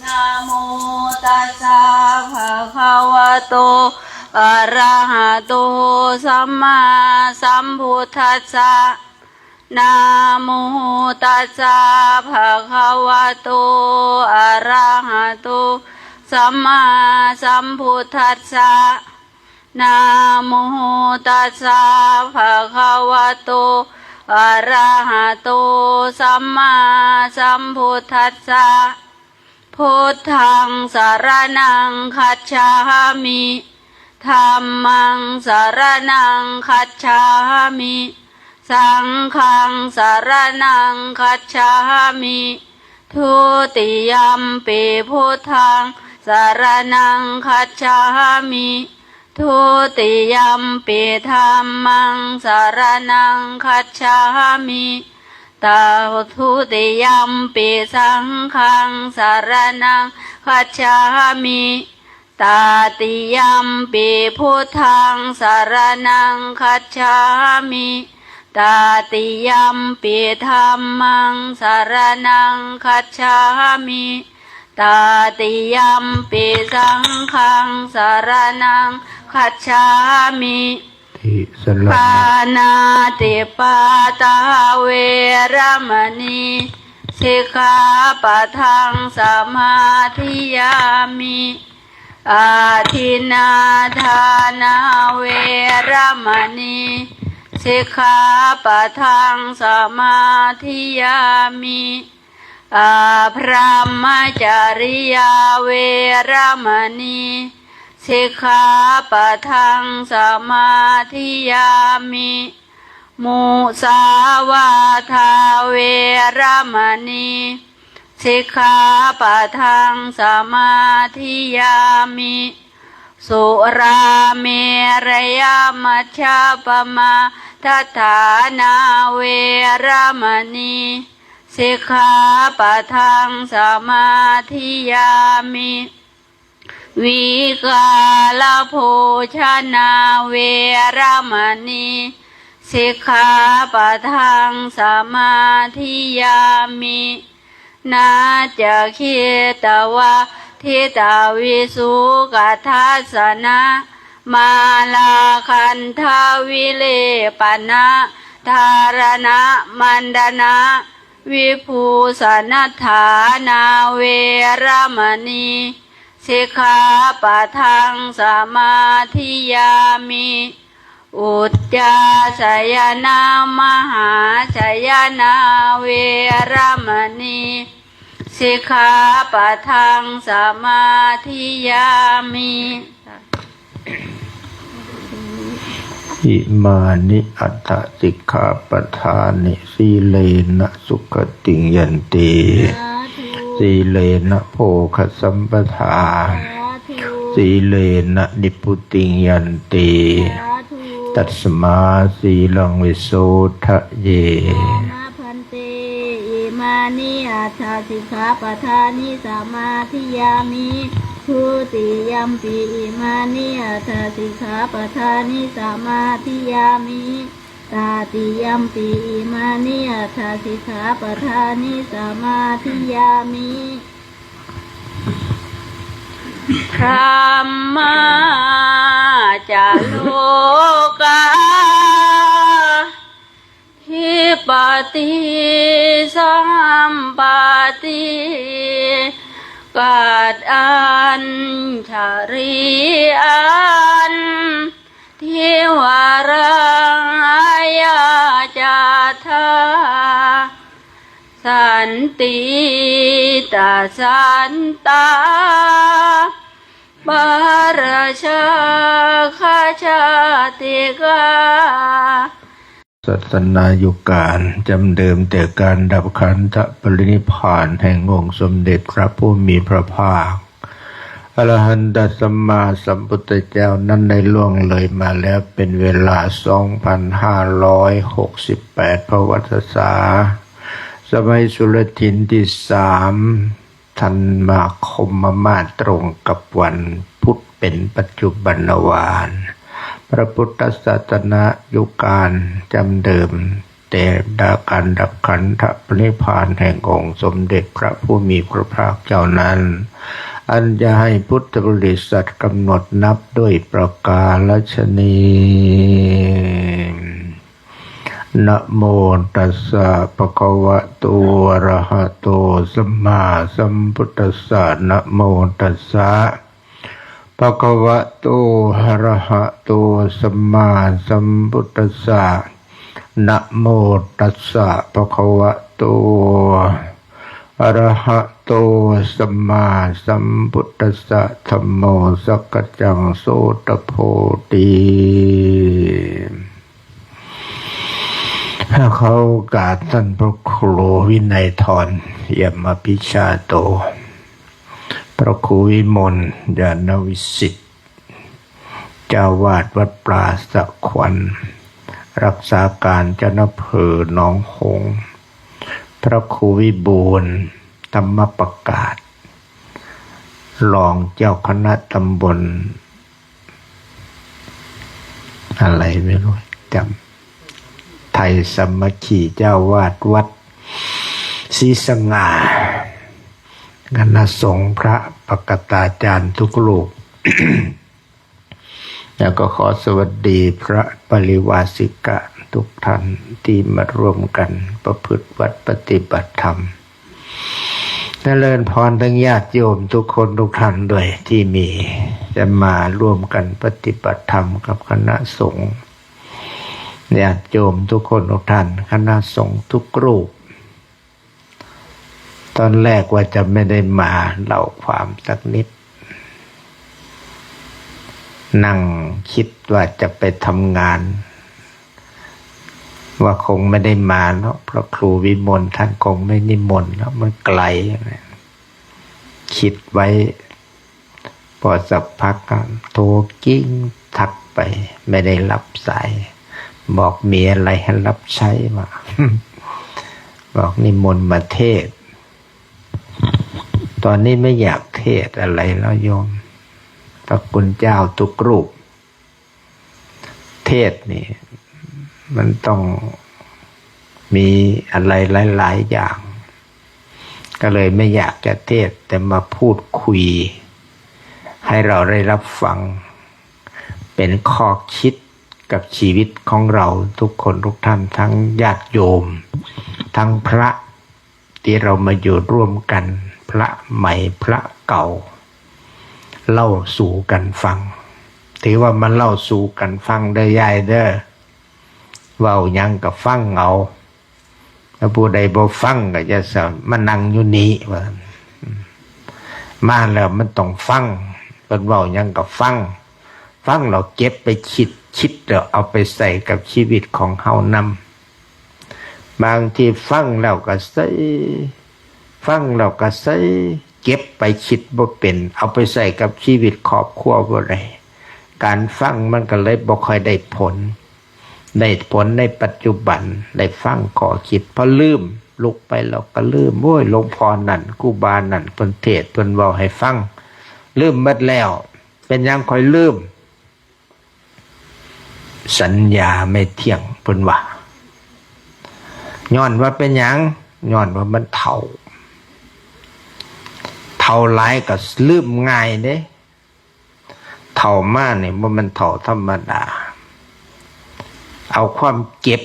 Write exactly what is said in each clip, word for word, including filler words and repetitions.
Namo tassa bhagavato arahato sammāsambuddhassa. Namo tassa bhagavato arahato sammāsambuddhassa. Namo tassa bhagavato arahato sammāsambuddhassa. Buddhaṃ saraṇaṃ gacchāmi. Dhammaṃ saraṇaṃ gacchāmi. Saṅghaṃ saraṇaṃ gacchāmi. Dutiyampi buddhaṃ saraṇaṃ gacchāmi. Dutiyampi dhammaṃ saraṇaṃ gacchāmi. Ta- dutiyampi saṅghaṃ saraṇaṃ gacchāmi. Tatiyampi buddhaṃ saraṇaṃ gacchāmi. Tatiyampi dhammaṃ saraṇaṃ gacchāmi. Tatiyampi saṅghaṃ saraṇaṃ gacchāmi. Tisaraṇa- Pāṇātipātā veramaṇī sikkhāpadaṃ samādiyāmi. Adinnādānā veramaṇī sikkhāpadaṃ samādiyāmi. Abrahmacariyā veramaṇī sikkhāpadaṃ samādiyāmi. Musāvādā veramaṇī sikkhāpadaṃ samādiyāmi. Surāmerayamajjapamādaṭṭhānā veramaṇī sikkhāpadaṃ samādiyāmi. Vikālabhojanā veramaṇī sikkhāpadaṃ samādiyāmi. Nāccakhītavāditavisukkadassanā mālāgandhavilepanadhāraṇamaṇḍanavibhūsanaṭṭhānā veramaṇī sikkhāpadaṃ samādiyāmi. Uccāsayanamahāsayanā veramaṇī sikkhāpadaṃ samādiyāmi. Imāni aṭṭha sikkhāpadāni. Sīlena sugatiṃ yanti. Sādhu. Sīlena bhogasampadā. Sādhu. Sīlena nibbutiṃ yanti. Sādhu. Tasmā sīlaṃ visodhaye. Āma bhante, imāni aṭṭha sikkhāpadāni samādiyāmi. Dutiyampi imāni aṭṭha sikkhāpadāni samādiyāmi. Tatiyampi imāni aṭṭha sikkhāpadāni samādiyāmi. Brahmā ca lokā dhipati sampati, kad añjali andhivaraṃ ayācatha, santita santāpā rajagahā jātikā. ศาสนายุคการจำเดิมแต่การดับขันธปรินิพพานแห่งองค์สมเด็จพระผู้มีพระภาค อรหันตสัมมาสัมพุทธเจ้านั้นได้ล่วงเลยมาแล้วเป็นเวลา สองพันห้าร้อยหกสิบแปด พวัตสา สมัยสุรถินที่สาม ธันวาคมมาตรงกับวันพุธเป็นปัจจุบันวาล พระพุทธศาสนายุคการจำเดิม แต่การดับขันธปรินิพพานแห่งองค์สมเด็จพระผู้มีพระภาคเจ้านั้น อันจะให้พุทธบริษัทกำหนดนับด้วยประการฉะนี้ นะโมตัสสะภะคะวะโต อะระหะโต สัมมาสัมพุทธัสสะ นะโมตัสสะภะคะวะโต อะระหะโต สัมมาสัมพุทธัสสะ นะโมตัสสะภะคะวะโต อะระหะโต สัมมาสัมพุทธัสสะ ธัมโม สักกัจจัง โสตโพธิ ขอโอกาสท่านพระครูวินัยธร เอี่ยมอภิชาโต พระครูวิมล ญาณวิสิทธิ์ เจ้าวาดวัดปลาสะขวัญ รักษาการเจ้าอำเภอหนองหงส์ พระครูวิบูลย์ ธรรมประกาศ รองเจ้าคณะตำบล อะไรไม่รู้ จำ ไทยสามัคคี เจ้าวาดวัดศรีสง่า คณะสงฆ์ พระปกตาจารย์ทุกรูป แล้วก็ขอสวัสดีพระปริวาสิกะทุกท่านที่มาร่วมกันประพฤติวัตรปฏิบัติธรรม เจริญพรทั้งญาติโยมทุกคนทุกท่านด้วยที่มีจะมาร่วมกันปฏิบัติธรรมกับคณะสงฆ์ ญาติโยมทุกคนทุกท่าน คณะสงฆ์ทุกรูป ตอนแรกว่าจะไม่ได้มาเล่าความสักนิด นั่งคิดว่าจะไปทำงาน ว่าคงไม่ได้มาเนาะ พระครูวิมลท่านคงไม่นิมนต์แล้ว มันไกลนะ คิดไว้ พอสักพักก็โทรกริ้งทักไป ไม่ได้รับสาย บอกมีอะไรให้รับใช้วะ บอกนิมนต์มาเทศน์ ตอนนี้ไม่อยากเทศน์อะไรแล้วโยม พระคุณเจ้าทุกรูป เทศน์นี่ มันต้องมีอะไรหลายๆอย่าง ก็เลยไม่อยากจะเทศน์ แต่มาพูดคุย ให้เราได้รับฟัง เป็นข้อคิดกับชีวิตของเราทุกคนทุกท่าน ทั้งญาติโยม ทั้งพระ ที่เรามาอยู่ร่วมกัน พระใหม่พระเก่า เล่าสู่กันฟัง ถือว่ามาเล่าสู่กันฟังเด้อยายเด้อ เว้าหยังก็ฟังเอา ถ้าผู้ใดบ่ฟังก็อย่าสะมานั่งอยู่นี่ว่า มาแล้วมันต้องฟัง เพิ่นเว้าหยังก็ฟัง ฟังแล้วเก็บไปคิด คิดแล้วเอาไปใส่กับชีวิตของเฮานำ บางทีฟังแล้วก็ใส่ ฟังแล้วก็ใส่ เก็บไปคิดบ่เป็น เอาไปใส่กับชีวิตครอบครัวบ่ได้ การฟังมันก็เลยบ่ค่อยได้ผล ได้ผลในปัจจุบัน ได้ฟังข้อคิด พอลืม ลุกไปแล้วก็ลืม โอ้ย หลวงพ่อนั่น ครูบานั่น เพิ่นเทศน์ เพิ่นเว้าให้ฟัง ลืมหมดแล้ว เป็นหยังค่อยลืม สัญญาไม่เที่ยง เพิ่นว่า ย้อนว่าเป็นหยัง ย้อนว่ามันเฒ่า เฒ่าหลายก็ลืมง่ายเด้ เฒ่ามานี่บ่แม่นเฒ่าธรรมดา เอาความเจ็บ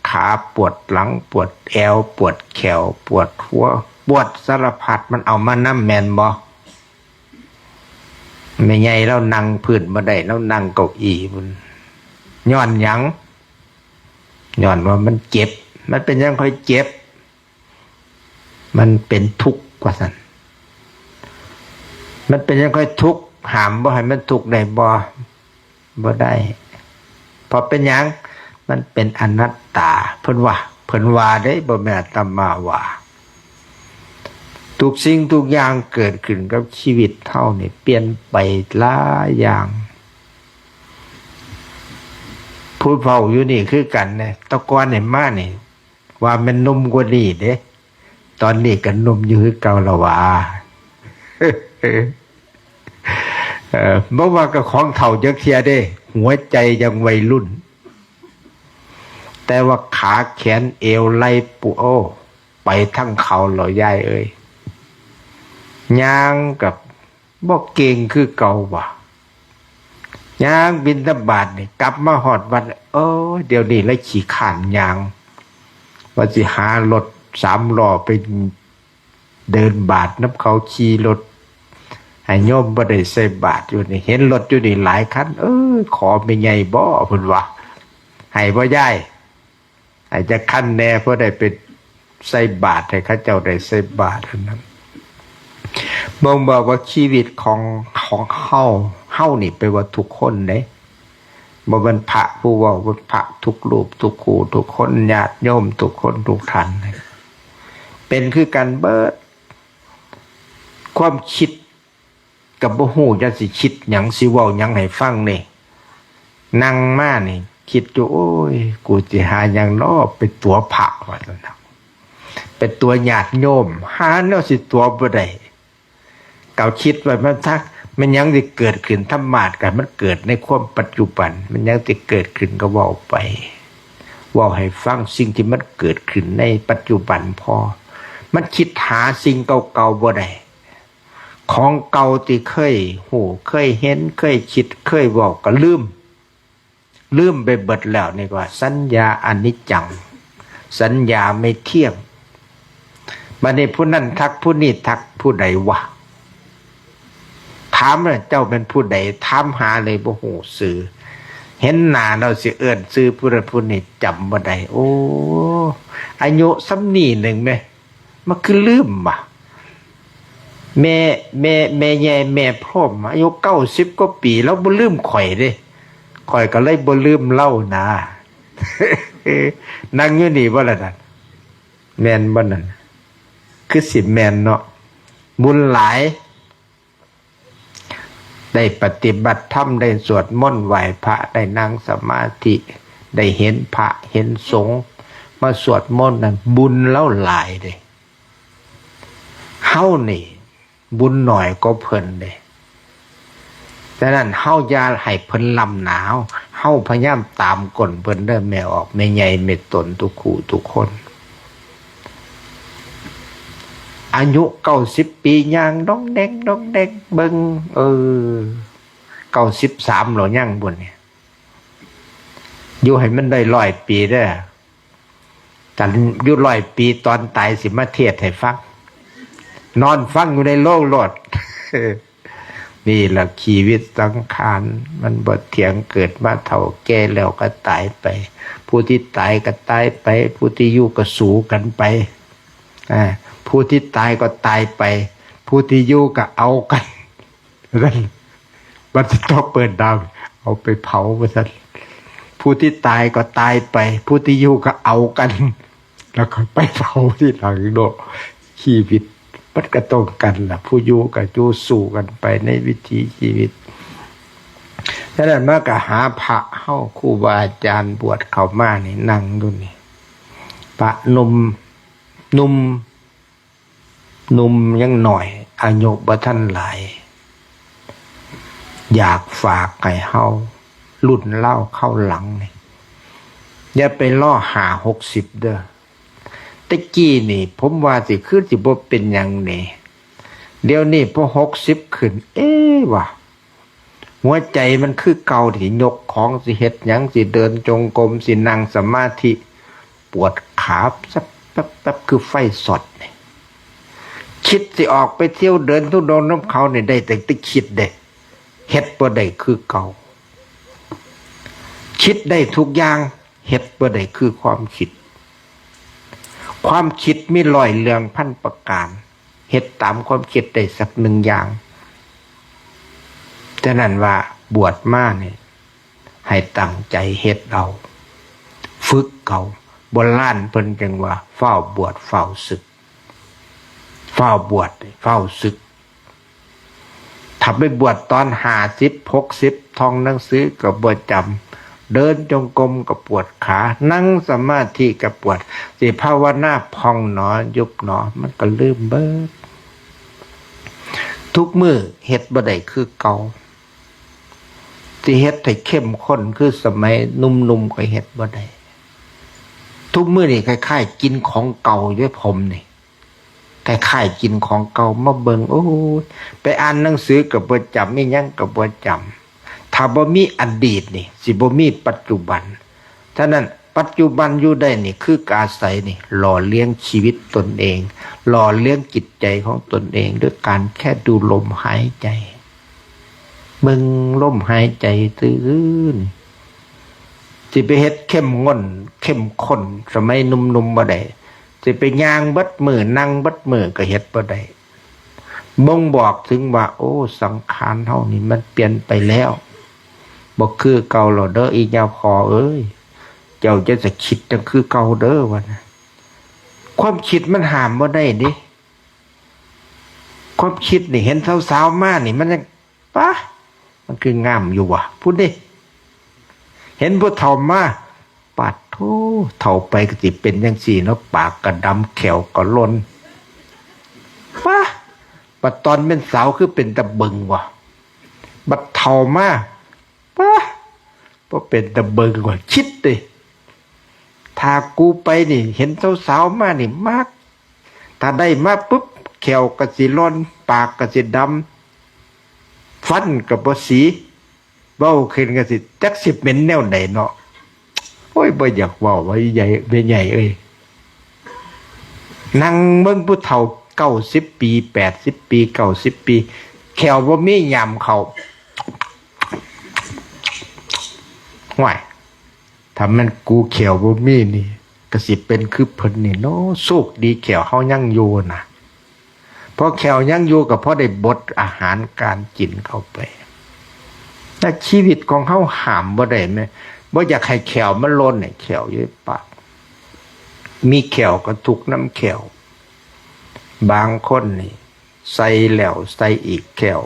ขาปวดหลัง ปวดแอว ปวดแข้ว ปวดหัว ปวดสารพัด มันเอามานำ แม่นบ่ แม่ใหญ่ลาวนั่งพื้นบ่ได้ ลาวนั่งเก้าอี้พุ้น ย้อนหยัง ย้อนว่ามันเจ็บ มันเป็นหยังค่อยเจ็บ มันเป็นทุกข์ว่าซั่น มันเป็นหยังค่อยทุกข์ ห้ามบ่ให้มันทุกข์ได้บ่ บ่ได้ เพราะเป็นหยัง มันเป็นอนัตตา เพิ่นว่า เพิ่นว่าเด้ บ่แม่นอาตมาว่า ทุกสิ่งทุกอย่างเกิดขึ้นกับชีวิตเฮานี่ เปลี่ยนไปหลายอย่าง ผู้เฒ่าอยู่นี่คือกันเนี่ย แต่ก่อนนี่มานี่ ว่าแม่นหนุ่มกว่านี้เด้ ตอนนี้ก็หนุ่มอยู่คือเก่าละหวา เออ บ่ว่ากับของเฒ่าจักเทื่อเด้ หัวใจยังวัยรุ่น แต่ว่าขาแขนเอวไหล่ปวด โอ้ ไปทั้งเขาเหล่ายายเอ้ย ย่างกับบ่เก่งคือเก่าว่ะ ย่างบิณฑบาตนี่กลับมาฮอดวัด เออ เดี๋ยวนี้ละขี้คร้านย่าง ว่าสิหารถสามล้อไปเดินบาตรนำเขา ขี่รถให้โยมบ่ได้ใส่บาตรอยู่นี่ เห็นรถอยู่นี่หลายคัน เออ ขอแม่ใหญ่บ่ เพิ่นว่า ให้บ่ยาย ให้จักคันแหน่ พอได้ไปใส่บาตรให้เขาเจ้าได้ใส่บาตรหั้นนะ บ่งบอกว่าชีวิตของ ของเฮา เฮานี่แปลว่าทุกคนเด้ บ่แม่นพระผู้เว้า พระทุกรูป ทุกคู่ ทุกคน ญาติโยมทุกคนทุกท่าน เป็นคือกันเบิด ความคิด ก็บ่ฮู้จักสิคิดหยัง สิเว้าหยังให้ฟังนี่ นั่งมานี่ คิดอยู่ โอ้ย กูสิหาหยังน้อไปตั๋วพระ ว่าซั่นนะ ไปตั๋วญาติโยม หาแนวสิตั๋วบ่ได้ ก็คิดว่ามันทัก มันหยังสิเกิดขึ้น ธรรมะก็มันเกิดในความปัจจุบัน มันหยังสิเกิดขึ้นก็เว้าไป เว้าให้ฟังสิ่งที่มันเกิดขึ้นในปัจจุบันพอ มันคิดหาสิ่งเก่าๆบ่ได้ ของเก่าที่เคยฮู้ เคยเห็น เคยคิด เคยเว้าก็ลืม ลืมไปเบิดแล้ว นี่ก็ว่าสัญญาอนิจจัง สัญญาไม่เที่ยง บัดนี้ผู้นั้นทัก ผู้นี้ทัก ผู้ใดวะ ถามน่ะ เจ้าเป็นผู้ใด ถามหาเลยบ่ฮู้ชื่อ เห็นหน้าแล้วสิเอิ้นชื่อผู้นั้นผู้นี้จำบ่ได้ โอ้ อายุส่ำนี้หนึ่งแหม มันคือลืมว่ะ แม่ แม่ แม่ใหญ่ แม่พร้อม อายุเก้าสิบกว่าปี ลาวบ่ลืมข้อยเด้ ข้อยก็เลยบ่ลืมลาวนะ นั่งอยู่นี่บ่ล่ะนั่น แม่นบ่นั่น คือสิแม่นเนาะ บุญหลาย ได้ปฏิบัติธรรม ได้สวดมนต์ไหว้พระ ได้นั่งสมาธิ ได้เห็นพระเห็นสงฆ์ มาสวดมนต์นั่น บุญลาวหลายเด้ เฮานี่ บุญน้อยกว่าเพิ่นเด้ ฉะนั้นเฮาอย่าให้เพิ่นล้ำหน้าเฮา เฮาพยายามตามก้นเพิ่นเด้อ แม่ออก แม่ใหญ่ แม่ตน ทุกคู่ทุกคน อายุเก้าสิบปี ย่างดองแดงดองแดง เบิ่ง เออ เก้าสิบสามแล้วยังบ่เนี่ย อยู่ให้มันได้ร้อยปีเด้อ กันอยู่ร้อยปี ตอนตายสิมาเทศน์ให้ฟัง นอนฟังอยู่ในโรงโลด นี่ล่ะชีวิตสังขาร มันบ่เที่ยง เกิดมาเฒ่าแก่แล้วก็ตายไป ผู้ที่ตายก็ตายไป ผู้ที่อยู่ก็สู้กันไป อ่า ผู้ที่ตายก็ตายไป ผู้ที่อยู่ก็เอากัน นั่น มันจะต้องเปิดดาว เอาไปเผาว่าซั่น ผู้ที่ตายก็ตายไป ผู้ที่อยู่ก็เอากัน แล้วก็ไปเผาทีหลังเนาะ ชีวิตมันก็ต้องกันล่ะ ผู้อยู่ก็อยู่สู้กันไปในวิถีชีวิต ฉะนั้นมาก็หาพระเฮา ครูบาอาจารย์บวชเข้ามานี่ นั่งอยู่นี่ พระหนุ่ม หนุ่ม หนุ่มยังน้อย อายุบ่ทันหลาย อยากฝากให้เฮา รุ่นลาวคราวหลังนี่ อย่าไปรอห้าหกสิบเด้อ แต่กี้นี่ ผมว่าสิ คือสิบ่เป็นหยังนี่ เดี๋ยวนี้พอหกสิบขึ้น เอ๊ะวะ หัวใจมันคือเก่า สิยกของ สิเฮ็ดหยัง สิเดินจงกรม สินั่งสมาธิ ปวดขา แป๊บๆๆ คือไฟช็อตนี่ คิดสิออกไปเที่ยวเดินธุดงค์นำเขานี่ ได้แต่ แต่คิดเด้ เฮ็ดบ่ได้คือเก่า คิดได้ทุกอย่าง เฮ็ดบ่ได้คือความคิด ความคิดมีร้อยเรื่องพันประการ เฮ็ดตามความคิดได้สักหนึ่งอย่าง ฉะนั้นว่าบวชมานี่ ให้ตั้งใจเฮ็ดเอา ฝึกเอา โบราณเพิ่นจั่งว่า ฟ้าวบวชฟ้าวสึก ฟ้าวบวชฟ้าวสึก ถ้าไปบวชตอนห้าสิบ หกสิบ ท่องหนังสือก็บ่จำ เดินจงกรมก็ปวดขา นั่งสมาธิก็ปวด สิภาวนาพองหนอ ยุบหนอ มันก็ลืมเบิด ทุกมื้อเฮ็ดบ่ได้คือเก่า สิเฮ็ดให้เข้มข้นคือสมัยหนุ่มๆ ก็เฮ็ดบ่ได้ ทุกมื้อนี่คล้ายๆกินของเก่าอยู่ ผมนี่ คล้ายๆกินของเก่า มาเบิ่ง โอ้ย ไปอ่านหนังสือก็บ่จำ อีหยังก็บ่จำ ถ้าบ่มีอดีตนี่ สิบ่มีปัจจุบัน ฉะนั้นปัจจุบันอยู่ได้นี่ คืออาศัยนี่ หล่อเลี้ยงชีวิตตนเอง หล่อเลี้ยงจิตใจของตนเอง ด้วยการแค่ดูลมหายใจ เบิ่งลมหายใจซื่อๆ สิไปเฮ็ดเข้มงวดเข้มข้น สมัยหนุ่มๆบ่ได้ สิไปย่างเบิดมื้อ นั่งเบิดมื้อก็เฮ็ดบ่ได้ บ่งบอกถึงว่า โอ้ สังขารเฮานี่มันเปลี่ยนไปแล้ว บ่คือเก่าแล้วเด้อ อีหย่าพ่อเอ้ย เจ้าจะจะคิดจั่งคือเก่าเด้อ ว่านะ ความคิดมันห้ามบ่ได้เด้ ความคิดนี่ เห็นสาวๆมานี่ มันยัง ปะ มันคืองามอยู่วะ พูดเด้ เห็นผู้เฒ่ามา ปาดโธ่ เฒ่าไปก็สิเป็นจั่งซี้เนาะ ปากก็ดำ แข้วก็หล่น ปะ บัดตอนเป็นสาวคือเป็นตาเบิ่งวะ บัดเฒ่ามา ปะ บ่เป็นตาเบิ่งวะ คิดเด้ ถ้ากูไปนี่ เห็นสาวๆมานี่ มัก ถ้าได้มาปุ๊บ แข้วก็สิหล่น ปากก็สิดำ ฟันก็บ่สี เว้าขึ้นก็สิ จักสิเป็นแนวใดเนาะ โอ้ย บ่อยากเว้าว่าใหญ่ แม่ใหญ่เอ้ย นั่งเบิ่งผู้เฒ่า เก้าสิบปี แปดสิบปี เก้าสิบปี แข้วบ่มี ยามเข้า ห้วย ถ้าแม่นกูแข้วบ่มีนี่ ก็สิเป็นคือเพิ่นนี่เนาะ โชคดีแข้วเฮายังอยู่นะ พอแข้วยังอยู่ก็พอได้บดอาหารการกินเข้าไป แต่ชีวิตของเฮาห้ามบ่ได้แม่ บ่อยากให้แข้วมันหล่นให้แข้วอยู่ปาก มีแข้วก็ทุกข์นำแข้ว บางคนนี่ ใส่แล้วใส่อีกแข้ว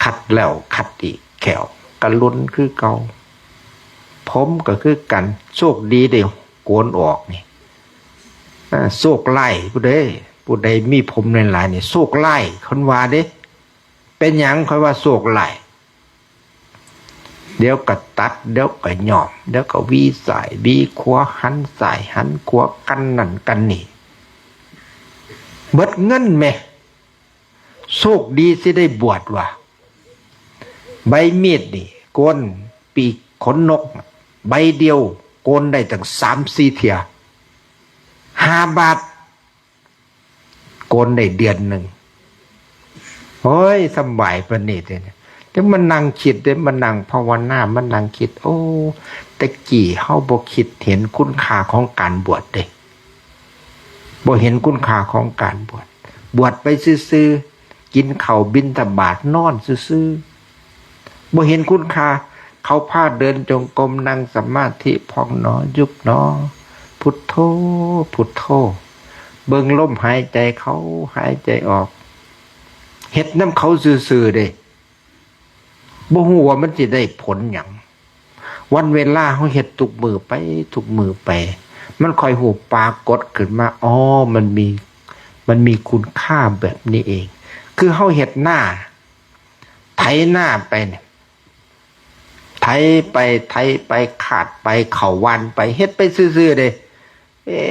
ขัดแล้วขัดอีกแข้ว ก็หล่นคือเก่า ผมก็คือกัน โชคดีได้โกนออกนี่ อ่า โชคร้ายผู้ใด ผู้ใดมีผมหลายๆนี่ โชคร้าย เพิ่นว่าเด้ เป็นหยังค่อยว่าโชคร้าย เดี๋ยวก็ตัด เดี๋ยวก็ย้อม เดี๋ยวก็หวีซ้ายหวีขวา หันซ้ายหันขวา กันนั่นกันนี่ เบิดเงินแหม โชคดีสิได้บวชว่ะ ใบมีดนี่ โกนปีกขนนก ใบเดียว โกนได้ตั้งสามสี่เทื่อ ห้าบาท โกนได้เดือนหนึ่ง โอ้ย สำบายปานนี้เด้ แต่มานั่งคิดเด้ มานั่งภาวนา มานั่งคิด โอ้ แต่กี้เฮาบ่คิดเห็นคุณค่าของการบวชเด้ บ่เห็นคุณค่าของการบวช บวชไปซื่อๆ กินข้าวบิณฑบาต นอนซื่อๆ บ่เห็นคุณค่า เขาพาเดินจงกรม นั่งสมาธิ พองหนอ ยุบหนอ พุทโธ พุทโธ เบิ่งลมหายใจเข้า หายใจออก เฮ็ดนำเขาซื่อๆ เด้ บ่ฮู้ว่ามันสิได้ผลหยัง วันเวลาเฮาเฮ็ดทุกมื้อไป ทุกมื้อไป มันค่อยฮู้ปรากฏขึ้นมา อ๋อ มันมี มันมีคุณค่าแบบนี้เอง คือเฮาเฮ็ดนา ไถนาไปเนี่ย ไถไป ไถไป คาดไป เข้าหว่านไป เฮ็ดไปซื่อๆ เด้ เอ๊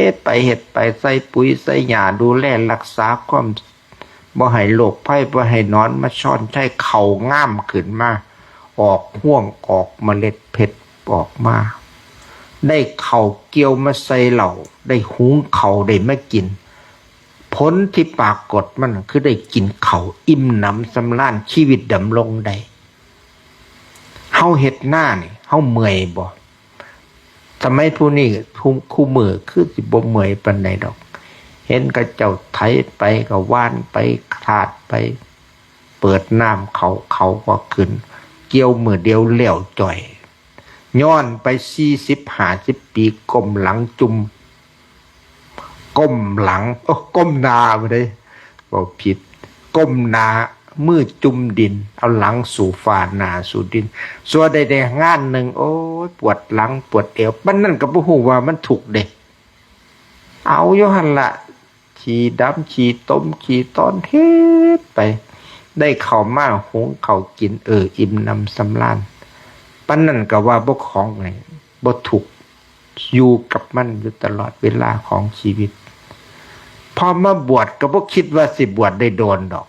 ะ ไปเฮ็ดไป ใส่ปุ๋ยใส่หญ้า ดูแลรักษาความ บ่ให้โรคภัย บ่ให้หนอนมาซ่อนใช้ เข้างามขึ้นมา ออกฮวง ออกเมล็ดเพชรออกมา ได้ข้าวเกี่ยวมาใส่เหล้า ได้หุงข้าว ได้มากิน ผลที่ปรากฏมันคือได้กินข้าวอิ่มหนำสำราญ ชีวิตดำรงได้ เฮาเฮ็ดนานี่ เฮาเมื่อยบ่ สมัยผู้นี้ คู่ คู่มื้อคือสิบ่เมื่อยปานใดดอก เห็นเขาเจ้าไถไปก็หว่านไป คาดไป เปิดน้ำเขา เขาก็ขึ้น เกี่ยวมื้อเดียวแล้วจ่อย ย้อนไปสี่สิบห้าสิบปี ก้มหลังจุ่ม ก้มหลัง โอ้ ก้มหน้าบ่ได้ เว้าผิด ก้มหน้า มือจุ่มดิน เอาหลังสู่ฟ้า หน้าสู่ดิน ซั่วได้ ได้งานหนึ่ง โอ้ย ปวดหลัง ปวดเอว ปานนั้นก็บ่ฮู้ว่ามันทุกข์เด้ เอาอยู่หั่นละ ขี้ดำ ขี้ตม ขี้ตอน เฮ็ดไป ได้ข้าวมาหุงข้าวกิน เออ อิ่มหนำสำราญ ปานนั้นก็ว่าบ่ของไง บ่ทุกข์ อยู่กับมันอยู่ตลอดเวลาของชีวิต พอมาบวชก็บ่คิดว่าสิบวชได้โดนดอก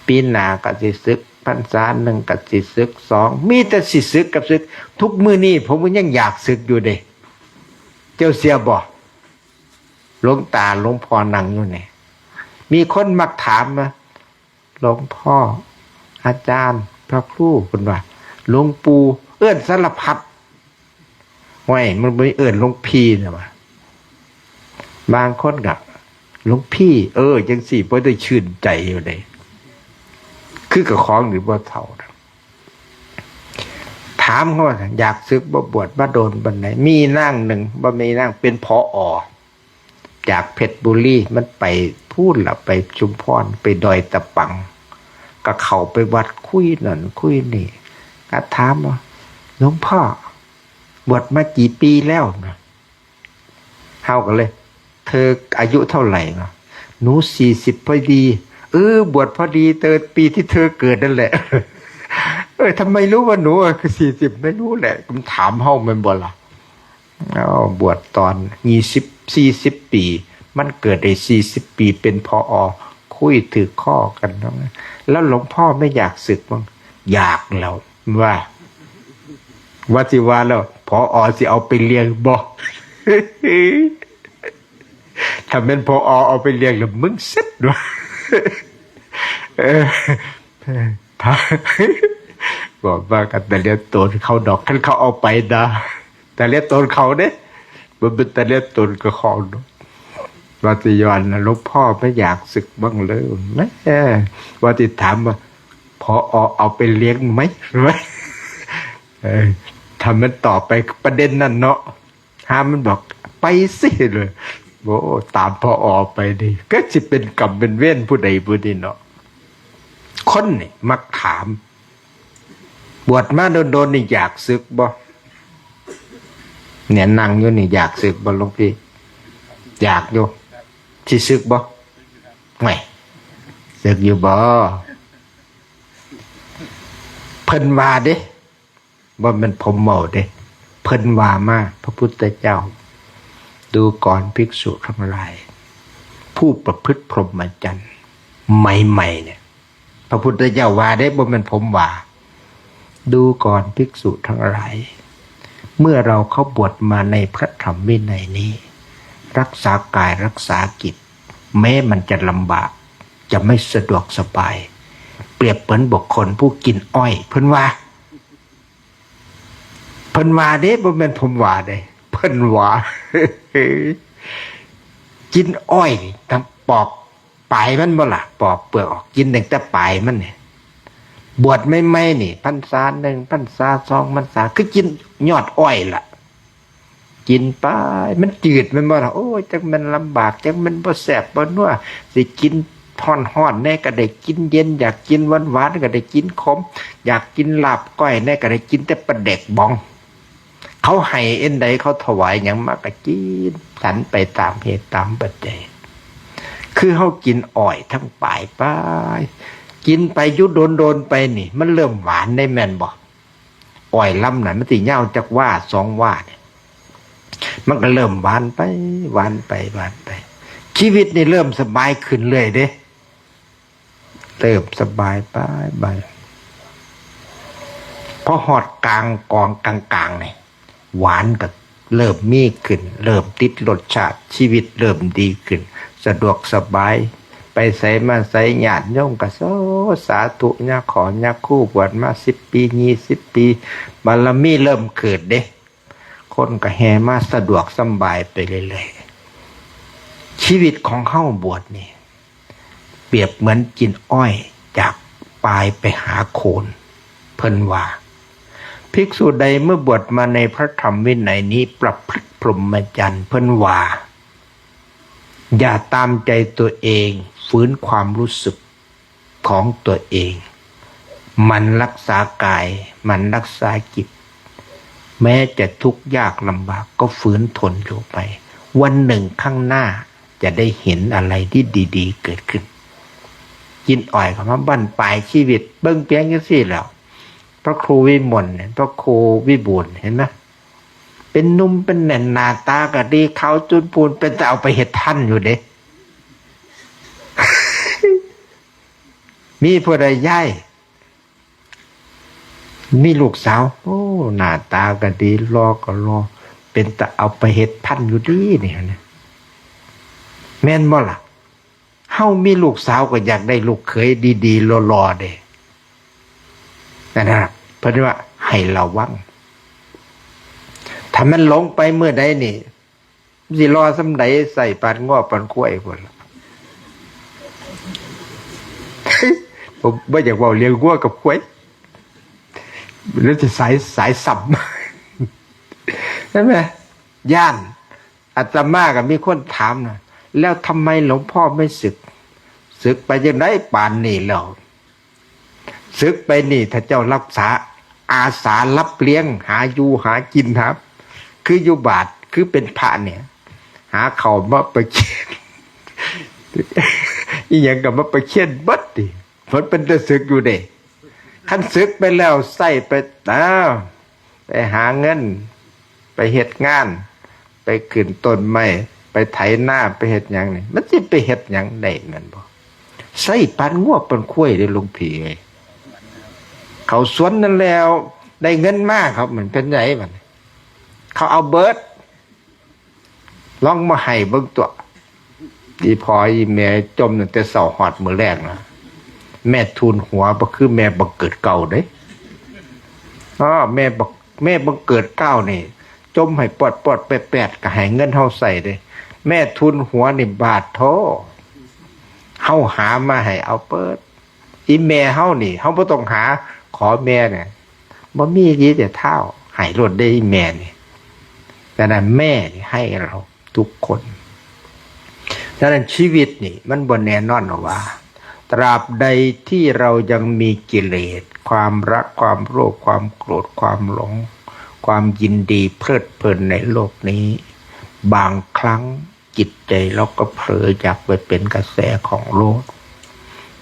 ปีหน้าก็สิสึก พรรษาหนึ่งก็สิสึกสอง มีแต่สิสึกกับสึก ทุกมื้อนี้ผมก็ยังอยากสึกอยู่เด้ เจ้าเสียบ่ หลวงตาหลวงพ่อนั่งอยู่นี่ มีคนมักถามว่า หลวงพ่อ อาจารย์ พระครู เพิ่นว่า หลวงปู่ เอิ้นสารพัด ห้วย มันบ่เอิ้นหลวงพี่นะวะ บางคนก็ หลวงพี่ เออ จังซี่ บ่ได้ชื่นใจอยู่เด้ คือกับของหรือบ่เฒ่านะ ถามเขาว่า อยากสึกบ่ บวชมาโดนปานใด มีนางหนึ่ง บ่มีนาง เป็น ผอ. จากเพชรบุรี มันไปพู้นล่ะ ไปชุมพร ไปดอยตะปัง ก็เข้าไปวัด คุยนั่นคุยนี่ ก็ถามว่า หลวงพ่อ บวชมากี่ปีแล้วนะ เฮาก็เลย เธออายุเท่าไหร่เนาะ หนูสี่สิบพอดี เออ บวชพอดีเธอปีที่เธอเกิดนั่นแหละ เออ ทำไมรู้ว่าหนูคือสี่สิบ ไม่รู้แหละ มันถามเฮาแม่นบ่ล่ะ อ้าว บวชตอนยี่สิบ สี่สิบปี มันเกิดได้สี่สิบปี เป็น ผอ. คุยถือข้อกันเนาะ แล้วหลวงพ่อไม่อยากสึกบ้าง อยากแล้ว ว่า ว่าสิว่าแล้ว ผอ. สิเอาไปเลี้ยงบ่ ถ้าแม่น ผอ. เอาไปเลี้ยงแล้วมึงเสร็จว่ะ เออ ถ้า บอกว่ากันแต่เลี้ยงโตนเขาดอก คันเขาเอาไปนะ แต่เลี้ยงโตนเขาเด้ มันเป็นแต่เลี้ยงโตนกับของดอก ว่าสิย้อนนะ หลวงพ่อไม่อยากสึกบ้างเลย แหม ว่าสิถามว่า ผอ. เอาไปเลี้ยงไหม เออ ถ้ามันตอบไปประเด็นนั่นเนาะ ห้ามมันบอก ไปสิเลย โอ้ ตาม ผอ. ไปดิ ก็สิเป็นกรรมเป็นเวรผู้ใดผู้นี้เนาะ คนนี่มักถาม บวชมาโดนๆนี่อยากสึกบ่ เนี่ยนั่งอยู่นี่อยากสึกบ่หลวงพี่ อยากอยู่ สิสึกบ่ ไม่ สึกอยู่บ่ เพิ่นว่าเด้ บ่แม่นผมเว้าเด้ เพิ่นว่ามา พระพุทธเจ้า ดูก่อนภิกษุทั้งหลาย ผู้ประพฤติพรหมจรรย์ใหม่ๆเนี่ย พระพุทธเจ้าว่าเด้ บ่แม่นผมว่า ดูก่อนภิกษุทั้งหลาย เมื่อเราเข้าบวชมาในพระธรรมวินัยนี้ รักษากายรักษาจิต แม้มันจะลำบาก จะไม่สะดวกสบาย เปรียบเหมือนบุคคลผู้กินอ้อย เพิ่นว่า เพิ่นว่าเด้ บ่แม่นผมว่าเด้ เพิ่นว่า กินอ้อยนี่ ต้องปอกปลายมันบ่ล่ะ ปอกเปลือกออก กินตั้งแต่ปลายมันเนี่ย บวชใหม่ๆนี่ พรรษาหนึ่ง พรรษาสอง พรรษา คือกินยอดอ้อยล่ะ กินไป มันจืดแม่นบ่ล่ะ โอ้ย จักแม่นลำบาก จักแม่นบ่แซ่บบ่นัว สิกินฮ้อนๆแน่ก็ได้กินเย็น อยากกินหวานๆก็ได้กินขม อยากกินลาบก้อยแน่ก็ได้กินแต่ปลาแดกบอง เขาให้อันใด เขาถวายหยังมาก็กิน ฉันไปตามเหตุตามปัจจัย คือเฮากินอ้อยทั้งปลายไป กินไปอยู่โดนๆไปนี่ มันเริ่มหวานได้แม่นบ่ อ้อยลำนั้นมันสิยาวจักวาสองวาเนี่ย มันก็เริ่มหวานไป หวานไป หวานไป ชีวิตนี่เริ่มสบายขึ้นเรื่อยเด้ เริ่มสบายไป ไป พอฮอดกลางกองกลางๆนี่ หวานก็เริ่มมีขึ้น เริ่มติดรสชาติ ชีวิตเริ่มดีขึ้น สะดวกสบาย ไปไสมาไส ญาติโยมก็ โอ้ สาธุ ยาขอ ยาครู บวชมาสิบปี ยี่สิบปี บารมีเริ่มเกิดเด้ คนก็แห่มาสะดวกสำบายไปเรื่อยๆ ชีวิตของเฮาบวชนี่ เปรียบเหมือนกินอ้อยจากปลายไปหาโคน เพิ่นว่า ภิกษุใดเมื่อบวชมาในพระธรรมวินัยนี้ประพฤติพรหมจรรย์ เพิ่นว่า อย่าตามใจตัวเอง ฝืนความรู้สึกของตัวเอง หมั่นรักษากาย หมั่นรักษาจิต แม้จะทุกข์ยากลำบากก็ฝืนทนอยู่ไป วันหนึ่งข้างหน้าจะได้เห็นอะไรที่ดีๆเกิดขึ้น กินอ้อยเข้ามาบั้นปลายชีวิต เบิ่งเปียงจังซี่แหล้ว พระครูวิมลเนี่ย พระครูวิบูลย์ เห็นไหม เป็นหนุ่มเป็นแน่น หน้าตาก็ดี ขาวจุนพูน เป็นตาเอาไปเฮ็ดพันอยู่เด้ มีผู้ใดยาย มีลูกสาว โอ้ หน้าตาก็ดี หล่อก็หล่อ เป็นตาเอาไปเฮ็ดพันอยู่ดีนี่นะ แม่นบ่ล่ะ? เฮามีลูกสาวก็อยากได้ลูกเขยดีๆ หล่อๆ เด้ นั่นน่ะ เพิ่นว่าให้ระวัง ถ้ามันหลงไปเมื่อใดนี่ สิหล่อส่ำใด ใส่ปานงัวปานควายพุ้นล่ะ ผมบ่อยากเว้าเรื่องงัวกับควาย แล้วจะสาย สายซ้ำ ใช่ไหม? ย่าน อาตมาก็มีคนถามนะ แล้วทำไมหลวงพ่อไม่สึก สึกไปจังได๋ปานนี้แล้ว สึกไปนี่ ถ้าเจ้ารักษา อาสารับเลี้ยง หาอยู่หากินครับ คืออยู่บาท คือเป็นพระเนี่ย หาข้าวมาประเคน อีหยังก็มาประเคนเบิดติ เพิ่นเป็นตาสึกอยู่เด้ คันสึกไปแล้วใช้ไป อ้าว ไปหาเงิน ไปเฮ็ดงาน ไปขึ้นต้นไม้ ไปไถนา ไปเฮ็ดหยังนี่ มันสิไปเฮ็ดหยังได้แม่นบ่? ใช้ปานงัวปานควายเด้หลวงพี่เอ้ย เข้าสวนนั่นแล้ว ได้เงินมาครับ มันเป็นไงบัดนี้ เขาเอาเบิด ลองมาให้เบิ่งตั๊ว อีพ่ออีแม่จมตั้งแต่เช้าฮอดมื้อแลงนะ แม่ทูนหัวบ่คือแม่บังเกิดเกล้าเด้ อ้อ แม่บัก แม่บังเกิดเกล้านี่ จมให้ปอดๆ แปดๆ ก็ให้เงินเฮาใช้เด้ แม่ทูนหัวนี่บาดโธ่ เฮาหามาให้เอาเบิด อีแม่เฮานี่ เฮาบ่ต้องหา ขอแม่เนี่ย บ่มีอีหลีเด้อท้าว ให้โลดเด้ออีแม่นี่ ฉะนั้นแม่นี่ให้เราทุกคน ฉะนั้นชีวิตนี่มันบ่แน่นอนหรอกว่า ตราบใดที่เรายังมีกิเลส ความรัก ความโลภ ความโกรธ ความหลง ความยินดีเพลิดเพลินในโลกนี้ บางครั้งจิตใจเราก็เผลออยากไปเป็นกระแสของโลก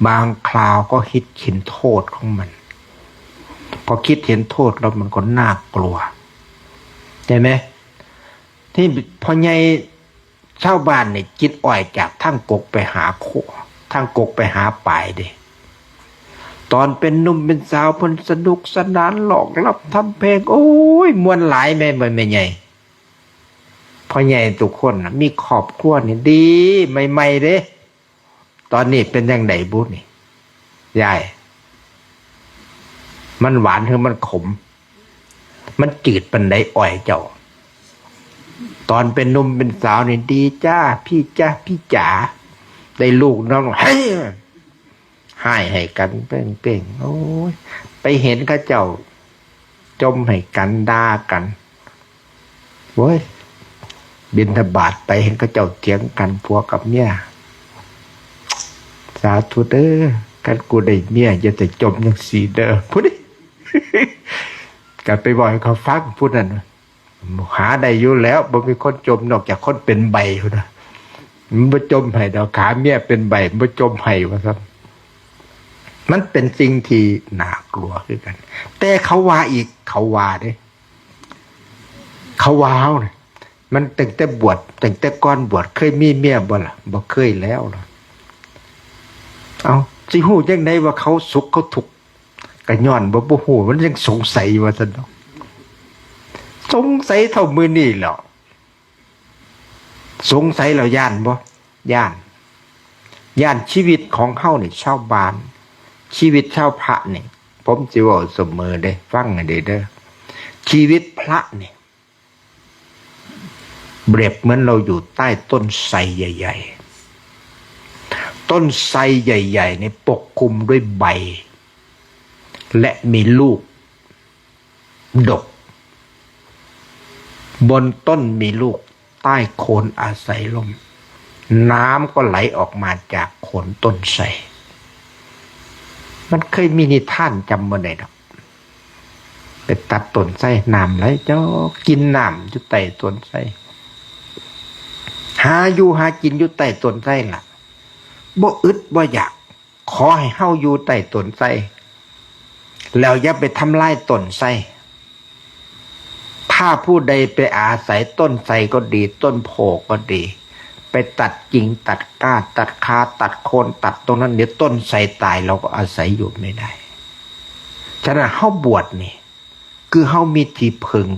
บางคราวก็คิดเห็นโทษของมัน พอคิดเห็นโทษแล้วมันก็น่ากลัว ใช่ไหม? ที่พ่อใหญ่ชาวบ้านนี่กินอ้อยจากทางกกไปหาโค ทางกกไปหาปายเด้ ตอนเป็นหนุ่มเป็นสาวเพิ่นสนุกสนาน ร้องรำทำเพลง โอ้ย ม่วนหลายแม่นบ่แม่ใหญ่ พ่อใหญ่ทุกคนน่ะ มีครอบครัวนี่ดีใหม่ๆ เด้ ตอนนี้เป็นจั่งใดบุนี่ ยาย มันหวานหรือมันขม มันจืดปานใดอ้อยเจ้า ตอนเป็นหนุ่มเป็นสาวนี่ดีจ้า พี่จ้า พี่จ๋า ได้ลูกน้อง เฮ้ย ฮ้ายให้กันเป้งๆ โอ้ย ไปเห็นเขาเจ้าจมให้กัน ด่ากัน โอ้ย บิณฑบาตไปเห็นเขาเจ้าเถียงกันผัวกับเมีย สาธุเด้อ คันกูได้เมียอย่าแต่จมจั่งซี้เด้อ พุ้น ก็ไปเว้าให้เขาฟัง ผู้นั้น หาได้อยู่แล้ว บ่มีคนจมนอกจากคนเป็นใบ้พุ้นนะ มันบ่จมให้ดอก หาเมียเป็นใบ้ มันบ่จมให้ ว่าซั่น มันเป็นสิ่งที่น่ากลัวคือกัน แต่เขาว่าอีก เขาว่าเด้ เขาว่าเฮาเนี่ย มันตั้งแต่บวช ตั้งแต่ก่อนบวช เคยมีเมียบ่ล่ะ? บ่เคยแล้วล่ะ เอ้า สิฮู้จั่งใดว่าเขาสุขเขาทุกข์ ก็ย้อนว่าบ่ฮู้ มันยังสงสัยว่าซั่นดอก สงสัยเท่ามื้อนี้แหล้ว สงสัยแล้วย้านบ่? ย้าน ย้านชีวิตของเฮานี่ ชาวบ้าน ชีวิตชาวพระนี่ ผมสิเว้าเสมอเด้ ฟังให้ดีเด้อ ชีวิตพระนี่ เปรียบเหมือนเราอยู่ใต้ต้นไทรใหญ่ๆ ต้นไทรใหญ่ๆ นี่ปกคลุมด้วยใบ และมีลูกดก บนต้นมีลูก ใต้โคนอาศัยร่ม น้ำก็ไหลออกมาจากโคนต้นไทร มันเคยมีนิทานจำบ่ได้ดอก ไปตัดต้นไทร น้ำไหลจอก กินน้ำอยู่ใต้ต้นไทร หาอยู่หากินอยู่ใต้ต้นไทรล่ะ บ่อึดบ่อยาก ขอให้เฮาอยู่ใต้ต้นไทร แล้วอย่าไปทำลายต้นไทร ไผ ถ้าผู้ใดไปอาศัยต้นไทรก็ดี ต้นโพธิ์ก็ดี ไปตัดกิ่งตัดก้านตัดขาตัดโคนตัดตรงนั้น เดี๋ยวต้นไทรตาย เราก็อาศัยอยู่ไม่ได้ ฉะนั้นเฮาบวชนี่ คือเฮามีที่พึ่ง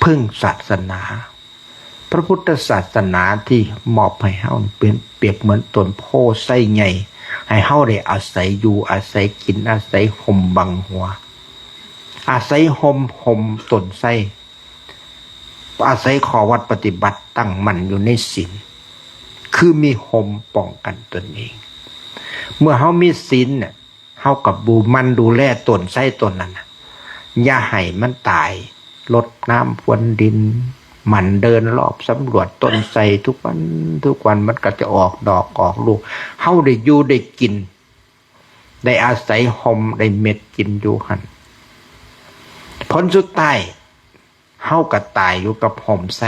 พึ่งศาสนา พระพุทธศาสนาที่มอบให้เฮาเป็นเปรียบเหมือนต้นโพธิ์ไทรใหญ่ ให้เฮาได้อาศัยอยู่อาศัยกิน อาศัยห่มบังหัว อาศัยห่มห่มต้นไทร อาศัยข้อวัดปฏิบัติตั้งมั่นอยู่ในศีล คือมีห่มป้องกันตนเอง เมื่อเฮามีศีลเนี่ย เฮาก็ดู หมั่นดูแลต้นไทรต้นนั้นน่ะ อย่าให้มันตาย รดน้ำพรวนดิน หมั่นเดินรอบสำรวจต้นไทรทุกวัน ทุกวันมันก็จะออกดอกออกลูก เฮาได้อยู่ได้กิน ได้อาศัยห่มได้เม็ดกินอยู่หั่น ผลสุดท้าย เฮาก็ตายอยู่กับห่มไทร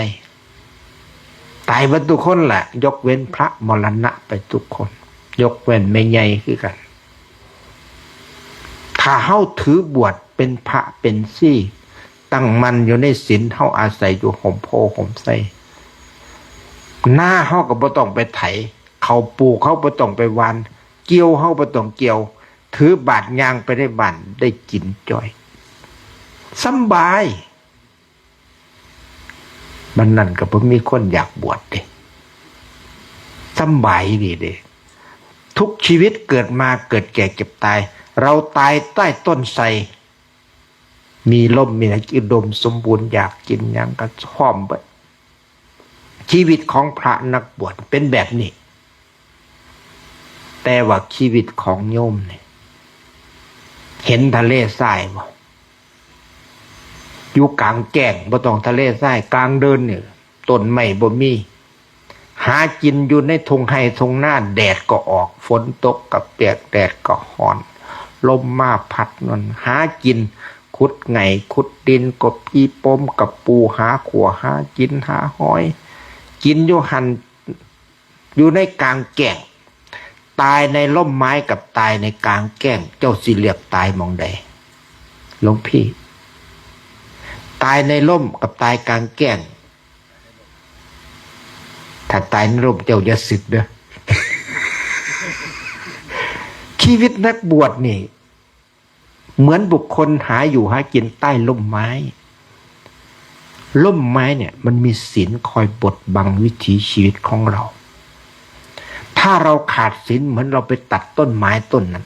ตายเบิดทุกคนแหละ ยกเว้นพระมรณะไปทุกคน ยกเว้นแม่ใหญ่คือกัน ถ้าเฮาถือบวชเป็นพระเป็นชี ตั้งมั่นอยู่ในศีล เฮาอาศัยอยู่ห่มโพธิ์ห่มไทร นาเฮาก็บ่ต้องไปไถ ข้าวปลูกเฮาบ่ต้องไปหว่าน เกี่ยวเฮาบ่ต้องเกี่ยว ถือบาตรย่างไปในบ้านได้กินจ้อย สำบาย บัดนั้นก็บ่มีคนอยากบวชเด้ สำบายดีเด้ ทุกชีวิตเกิดมาเกิดแก่เจ็บตาย เราตายใต้ต้นไทร มีร่มมีอะไรอุดมสมบูรณ์ อยากกินหยังก็พร้อมเบิด ชีวิตของพระนักบวชเป็นแบบนี้ แต่ว่าชีวิตของโยมเนี่ย เห็นทะเลทรายบ่ อยู่กลางแจ้ง บ่ต้องทะเลทราย กลางเดินเนี่ย ต้นไม้บ่มี หากินอยู่ในทุ่งไร่ทุ่งนา แดดก็ออก ฝนตกก็เปียก แดดก็ฮ้อน ลมมาพัดนั่น หากิน ขุดไง่ขุดดิน กบอีปมกับปู หาขั่วหากินหาหอย กินอยู่หั่น อยู่ในกลางแจ้ง ตายในร่มไม้กับตายในกลางแจ้ง เจ้าสิเลือกตายหม่องใด หลวงพี่ ตายในร่มกับตายกลางแจ้ง ถ้าตายในร่มเจ้าอย่าสึกเด้อ ชีวิตนักบวชนี่ เหมือนบุคคลหาอยู่หากินใต้ร่มไม้ ร่มไม้เนี่ยมันมีศีลคอยบดบังวิถีชีวิตของเรา ถ้าเราขาดศีลเหมือนเราไปตัดต้นไม้ต้นนั้น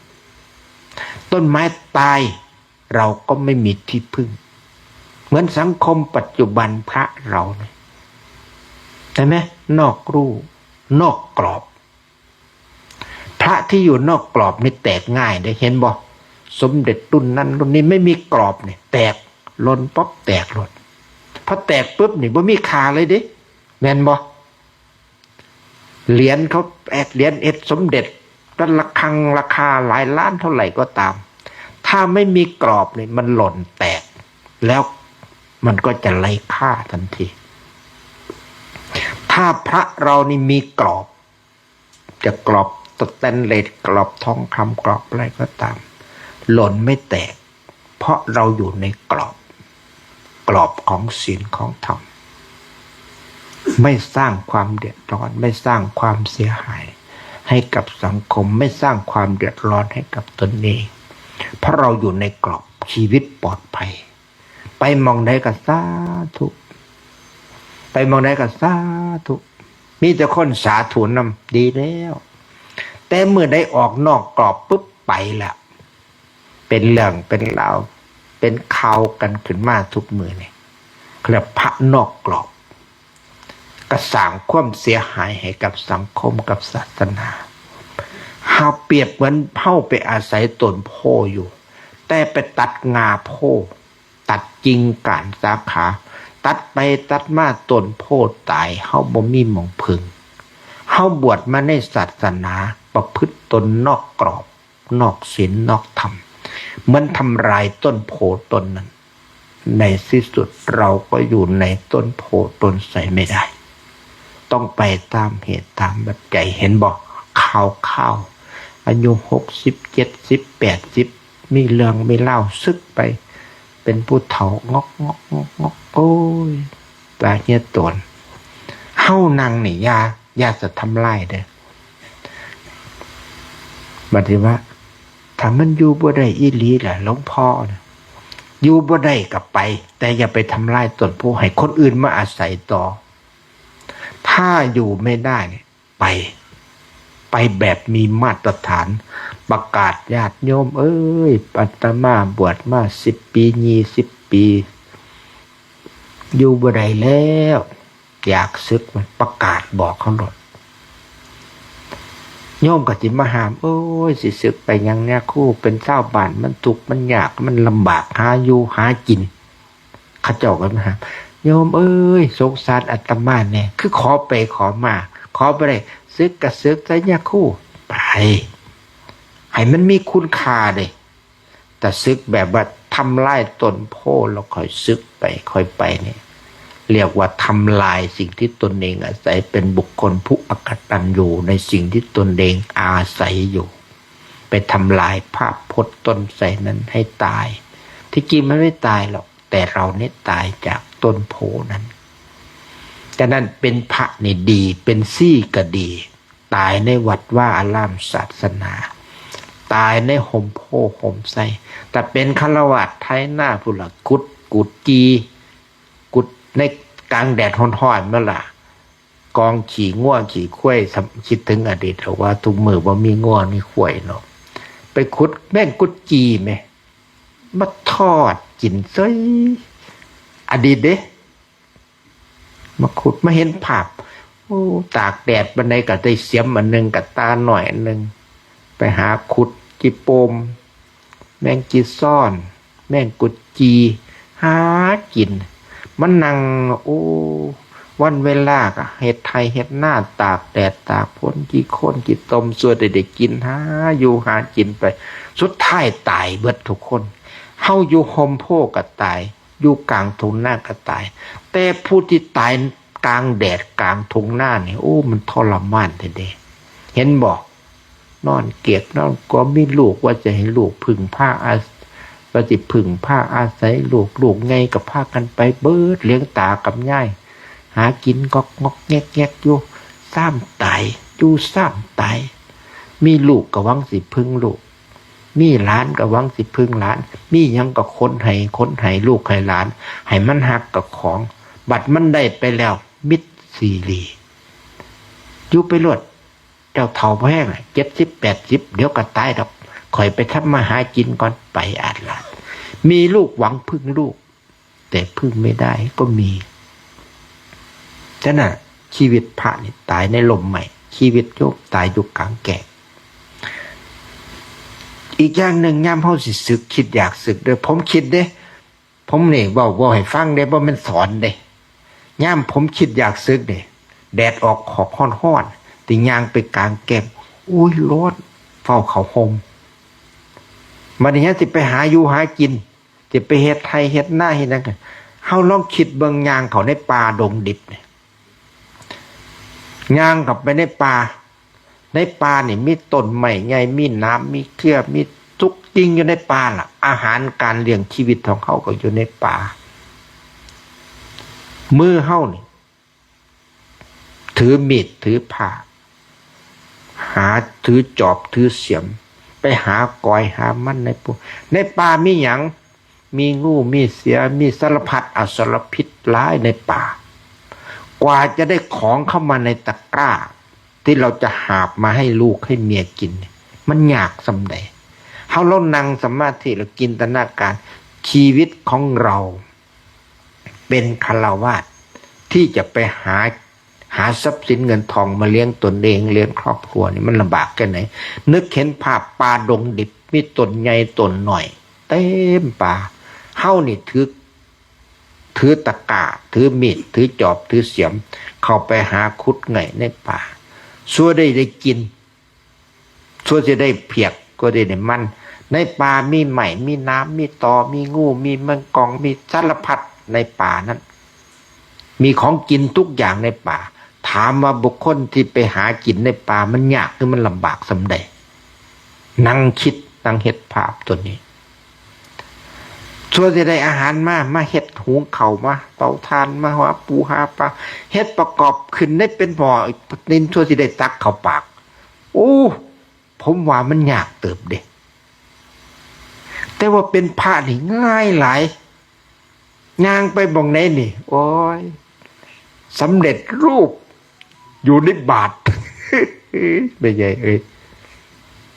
ต้นไม้ตาย เราก็ไม่มีที่พึ่ง เหมือนสังคมปัจจุบันพระเราเนี่ย ใช่ไหม นอกลู่ นอกกรอบ พระที่อยู่นอกกรอบนี่แตกง่ายเด้ เห็นบ่ สมเด็จรุ่นนั้นรุ่นนี้ไม่มีกรอบเนี่ย แตก หล่นป๊อบแตกหล่น พอแตกปุ๊บนี่บ่มีค่าเลยเด้ แม่นบ่ เหรียญเขาแอดเหรียญเอ็ดสมเด็จ ก็ระฆังราคาหลายล้านเท่าไหร่ก็ตาม ถ้าไม่มีกรอบเนี่ยมันหล่นแตก แล้วมันก็จะไร้ค่าทันที ถ้าพระเรานี่มีกรอบ จะกรอบสแตนเลส กรอบทองคำ กรอบอะไรก็ตาม หล่นไม่แตก เพราะเราอยู่ในกรอบ กรอบของศีลของธรรม ไม่สร้างความเดือดร้อน ไม่สร้างความเสียหายให้กับสังคม ไม่สร้างความเดือดร้อนให้กับตนเอง เพราะเราอยู่ในกรอบ ชีวิตปลอดภัย ไปหม่องใดก็สาธุ ไปหม่องใดก็สาธุ มีแต่คนสาธุนำ ดีแล้ว แต่เมื่อได้ออกนอกกรอบปุ๊บไปแล้ว เป็นเรื่องเป็นราว เป็นข่าวกันขึ้นมาทุกมื้อนี่ เรียกพระนอกกรอบ ก็สร้างความเสียหายให้กับสังคมกับศาสนา เฮาเปรียบเหมือนเฮาไปอาศัยต้นโพธิ์อยู่ แต่ไปตัดง่าโพธิ์ ตัดกิ่งก้านสาขา ตัดไปตัดมาต้นโพธิ์ตาย เฮาบ่มีหม่องพึ่ง เฮาบวชมาในศาสนา ประพฤติตนนอกกรอบ นอกศีลนอกธรรม มันทำลายต้นโพธิ์ต้นนั้น ในที่สุดเราก็อยู่ในต้นโพธิ์ต้นไทรไม่ได้ ต้องไปตามเหตุตามปัจจัย เห็นบ่ ข่าวข่าว อายุหกสิบ เจ็ดสิบ แปดสิบ มีเรื่องมีเล่า สึกไป เป็นผู้เฒ่างอกงอกงอกงอก โอ้ย ตาเฮียตน เฮานั่งนี่อย่า อย่าจะทำลายเด้อ บัดนี้ว่า ถ้ามันอยู่บ่ได้อีหลีล่ะ หลวงพ่อนะ อยู่บ่ได้ก็ไป แต่อย่าไปทำลายต้นโพธิ์ ให้คนอื่นมาอาศัยต่อ ถ้าอยู่ไม่ได้เนี่ย ไป ไปแบบมีมาตรฐาน ประกาศ ญาติโยมเอ้ย อาตมาบวชมาสิบปี ยี่สิบปี อยู่บ่ได้แล้ว อยากสึก มันประกาศบอกเขาโลด โยมก็สิมาห้าม โอ้ย สิสึกไปหยังเนี่ยครู เป็นชาวบ้านมันทุกข์มันยาก มันลำบาก หาอยู่หากิน เขาเจ้าก็มาห้าม โยมเอ้ย สงสารอาตมาแน่ คือขอไปขอมา ขอบ่ได้ สึกก็สึกซะเนี่ยครู ไป ให้มันมีคุณค่าเด้ แต่สึกแบบว่าทำลายต้นโพธิ์แล้วค่อยสึกไปค่อยไปเนี่ย เรียกว่าทำลายสิ่งที่ตนเองอาศัย เป็นบุคคลผู้อกตัญญูในสิ่งที่ตนเองอาศัยอยู่ ไปทำลายภาพพจน์ต้นไทรนั้นให้ตาย ที่จริงมันไม่ตายหรอก แต่เราเนี่ยตายจากต้นโพธิ์นั้น ฉะนั้นเป็นพระนี่ดี เป็นซี่ก็ดี ตายในวัดวาอารามศาสนา ตายในห่มโพธิ์ห่มไทร แต่เป็นฆราวาสไถนาพุ้นล่ะ ขุดกุดจี ขุดในกลางแดดฮ้อนๆ นั่นล่ะ กองขี้งัวขี้ควาย สำ- คิดถึงอดีตเถอะว่าทุกมื้อบ่มีงัวมีควายเนาะ ไปขุดแมงกุดจีแหม มาทอดกินเซ้ย อดีตเด้ มาขุดมาเห็นภาพ โอ้ ตากแดดปานใดก็ได้เสียมอันหนึ่งกับตาหน่อยอันหนึ่ง ไปหาขุดขี้โปม แมงจีซอน แมงกุดจี หากิน มันนั่ง โอ้ วันเวลาก็เฮ็ดไร่เฮ็ดนา ตากแดดตากฝน ขี้โคลนขี้ตม ซั่วได้ได้กิน หาอยู่หากินไป สุดท้ายตายเบิดทุกคน เฮาอยู่ห่มโพธิ์ก็ตาย อยู่กลางทุ่งนาก็ตาย แต่ผู้ที่ตายกลางแดดกลางทุ่งนานี่ โอ้ มันทรมานแท้เด้ เห็นบ่ นอนเกียกนอนกลัว มีลูกว่าจะให้ลูกพึ่งพาอา ว่าสิพึ่งพาอาศัยลูก ลูกใหญ่ก็พากันไปเบิด เลี้ยงตากับยาย หากินงอกงอกแงกแงกอยู่ ซ้ำตาย อยู่ซ้ำตาย มีลูกก็หวังสิพึ่งลูก มีหลานก็หวังสิพึ่งหลาน มีหยังก็ขนให้ ขนให้ลูกให้หลาน ให้มันฮักกับของ บัดมันได้ไปแล้ว มิดซีรี อยู่ไปโลด เจ้าเฒ่าพอแฮงละ เจ็ดสิบ แปดสิบ เดี๋ยวก็ตายดอก ข้อยไปทำมาหากินก่อน ไปอาดลาด มีลูกหวังพึ่งลูก แต่พึ่งไม่ได้ก็มี ฉะนั้นน่ะ ชีวิตพระนี่ตายในร่มไม้ ชีวิตโยมตายอยู่กลางแจ้ง อีกอย่างหนึ่ง ยามเฮาสิสึก คิดอยากสึกเด้อ ผมคิดเด้ ผมนี่เว้า เว้าให้ฟังเด้ บ่แม่นสอนเด้ ยามผมคิดอยากสึกนี่ แดดออกขอกฮ้อนๆ ติย่างไปกลางแจ้ง โอ้ย ร้อน ฟ้าวเข้าห่ม บัดนี้สิไปหาอยู่หากิน สิไปเฮ็ดไร่เฮ็ดนาเฮ็ดหยังกัน เฮาลองคิดเบิ่ง ย่างเข้าในป่าดงดิบนี่ ย่างเข้าไปในป่า ในป่านี่มีต้นไม้ใหญ่ มีหนาม มีเครือ มีทุกสิ่งอยู่ในป่าล่ะ อาหารการเลี้ยงชีวิตของเฮาก็อยู่ในป่า มือเฮานี่ ถือมีด ถือผ้า หา ถือจอบ ถือเสียม ไปหากอยหามันในป่า ในป่ามีหยัง มีงู มีเสือ มีสารพัดอสรพิษหลายในป่า กว่าจะได้ของเข้ามาในตะกร้า ที่เราจะหาบมาให้ลูกให้เมียกินเนี่ย มันยากส่ำใด เฮาลองนั่งสมาธิแล้วจินตนาการ ชีวิตของเรา เป็นฆราวาสที่จะไปหา หาทรัพย์สินเงินทองมาเลี้ยงตนเอง เลี้ยงครอบครัวนี่มันลำบากแค่ไหน นึกเห็นภาพป่าดงดิบ มีต้นใหญ่ต้นน้อย เต็มป่า เฮานี่ถือ ถือตะกร้า ถือมีด ถือจอบ ถือเสียม เข้าไปหาขุดไง่ในป่า ซั่วได้ได้กิน ซั่วสิได้เผือก ก็ได้ได้มัน ในป่ามีไม้ มีหนาม มีตอ มีงู มีแมงกอง มีสารพัดในป่านั้น มีของกินทุกอย่างในป่า ถามว่าบุคคลที่ไปหากินในป่ามันยากหรือมันลำบากส่ำใด นั่งคิด นั่งเฮ็ดภาพตัวนี้ ตัวสิได้อาหารมา มาเฮ็ดหุงข้าว มาเตาถ่าน มาหาปูหาปลา เฮ็ดประกอบขึ้นได้เป็นหม้อ นินตัวสิได้ตักเข้าปาก โอ้ ผมว่ามันยากเติบเด้ แต่ว่าเป็นพระนี่ง่ายหลาย ย่างไปบ่องไหนนี่ โอ้ย สำเร็จรูป อยู่ในบาท แม่ใหญ่เอ้ย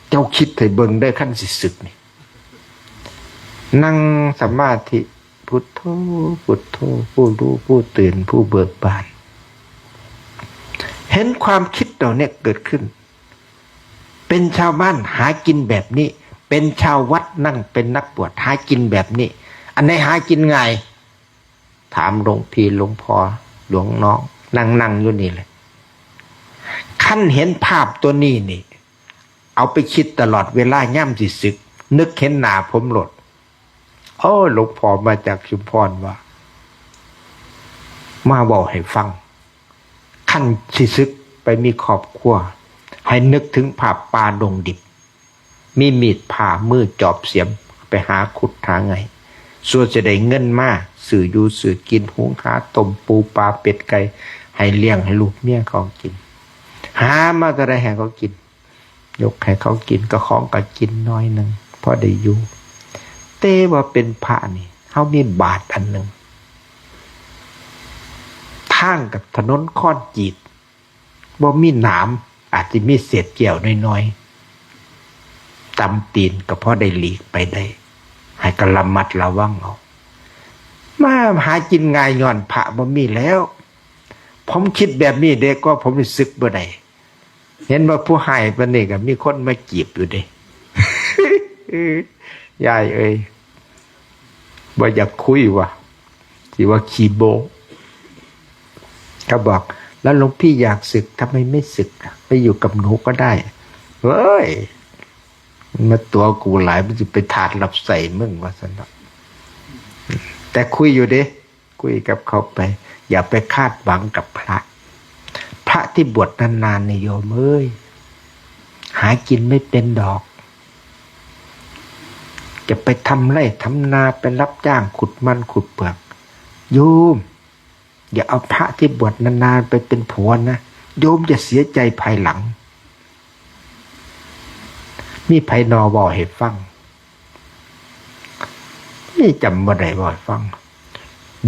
เจ้าคิดให้เบิ่งเด้อ คันสิสึกนี่ นั่งสมาธิ พุทโธ พุทโธ ผู้รู้ ผู้ตื่น ผู้เบิกบาน เห็นความคิดเหล่านี้เกิดขึ้น เป็นชาวบ้านหากินแบบนี้ เป็นชาววัดนั่งเป็นนักบวชหากินแบบนี้ อันไหนหากินง่าย ถามหลวงพี่หลวงพ่อหลวงน้อง นั่งนั่งอยู่นี่เลย คันเห็นภาพตัวนี้นี่ เอาไปคิดตลอดเวลาย่ำสิสึก นึกเห็นหน้าผมโลด โอ้ หลวงพ่อมาจากชุมพรว่า มาเว้าให้ฟัง คันสิสึกไปมีครอบครัว ให้นึกถึงภาพป่าดงดิบ มีมีดผ่ามือจอบเสียม ไปหาขุดหาไง ส่วนจะได้เงินมาซื้ออยู่ซื้อกิน หุงหาต้มปูปลาเป็ดไก่ ให้เลี้ยงให้ลูกเมียเขากิน หามาจะได้ให้เขากิน ยกให้เขากิน ก็ของก็กินน้อยหนึ่ง พอได้อยู่ แต่ว่าเป็นพระนี่ เฮามีบาทอันหนึ่ง ทางกับถนนคอนกรีต บ่มีหนาม อาจจะมีเศษแก้วน้อยๆ ตำตีนก็พอได้หลีกไปได้ ให้ก็ระมัดระวังเอา มาหากินง่ายย้อนพระบ่มีแล้ว ผมคิดแบบนี้เด้ ก็ผมรู้สึกบ่ได้ เห็นว่าผู้ให้ปานนี้ก็มีคนมาจีบอยู่เด้ ยายเอ้ย บ่อยากคุยว่ะ สิว่าขี้โม้ ก็บอก แล้วหลวงพี่อยากสึก ทำไมไม่สึกล่ะ ไปอยู่กับหนูก็ได้ เฮ้ย มาตั๋วกูหลาย มันสิไปถาดรับใส่มึง ว่าซั่นเนาะ แต่คุยอยู่เด้ คุยกับเขาไป อย่าไปคาดหวังกับพระ พระที่บวชนานๆ นี่โยมเอ้ย หากินไม่เป็นดอก จะไปทำไร่ทำนา ไปรับจ้างขุดมันขุดเปลือก โยม อย่าเอาพระที่บวชนานๆ ไปเป็นผัวนะ โยมจะเสียใจภายหลัง มีไผนอเว้าให้ฟัง นี่จำบ่ได้เว้าให้ฟัง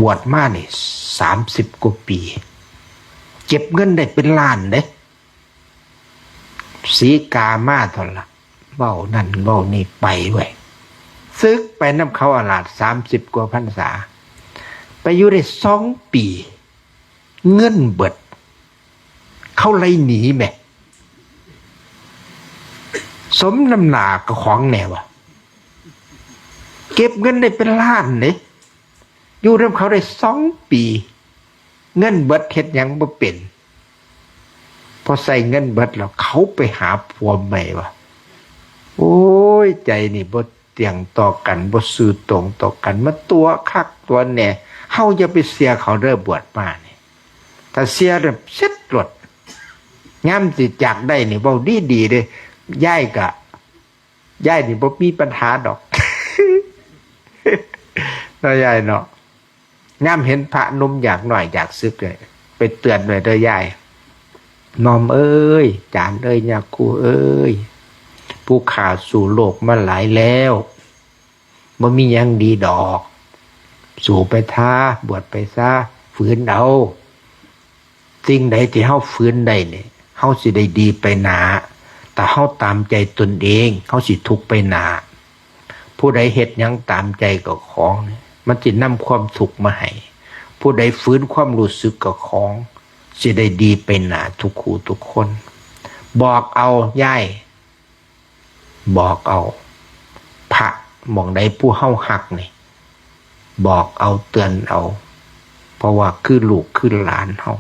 บวชมานี่ สามสิบกว่าปี เก็บเงินได้เป็นล้านเด้ สีกามาเท่านั้นละ เว้านั่นเว้านี่ไปเว้ย สึกไปนำเขาอาลาด สามสิบกว่าพรรษา ไปอยู่ได้สองปี เงินเบิด เขาไล่หนีแหม สมน้ำหน้ากับของแน่วะ เก็บเงินได้เป็นล้านเด้ อยู่นำเขาได้สองปี เงินเบิด เฮ็ดหยังบ่เป็น พอใส่เงินเบิดแล้ว เขาไปหาผัวใหม่วะ โอ้ย ใจนี่บ่เที่ยงต่อกัน บ่ซื่อตรงต่อกัน มาตั๋วคักตั๋วแน่ เฮาอย่าไปเชื่อเขาเด้อ บวชมานี่ ถ้าเชื่อแล้วเสร็จโลด ยามสิจากได้นี่ เว้าดีๆ เด้ ยายกะ ยายนี่บ่มีปัญหาดอก เนาะยายเนาะ ยามเห็นพระหนุ่มอยากน้อยอยากสึกเลย ไปเตือนไว้เด้อยาย หม่อมเอ้ย จารย์เอ้ย ยาคูเอ้ย ผู้ข้าสู่โลกมาหลายแล้ว บ่มีหยังดีดอก สู่ไปทา บวชไปซะ ฝืนเอา สิ่งใดที่เฮาฝืนได้เนี่ย เฮาสิได้ดีไปหน้า แต่เฮาตามใจตนเอง เฮาสิทุกข์ไปหน้า ผู้ใดเฮ็ดหยังตามใจกับของเนี่ย มันสินำความทุกข์มาให้ ผู้ใดฝืนความรู้สึกกับของ สิได้ดีไปหน้าทุกคู่ทุกคน บอกเอายาย บอกเอา พระหม่องใดผู้เฮาฮักนี่ บอกเอาเตือนเอา เพราะว่าคือลูกคือหลานเฮา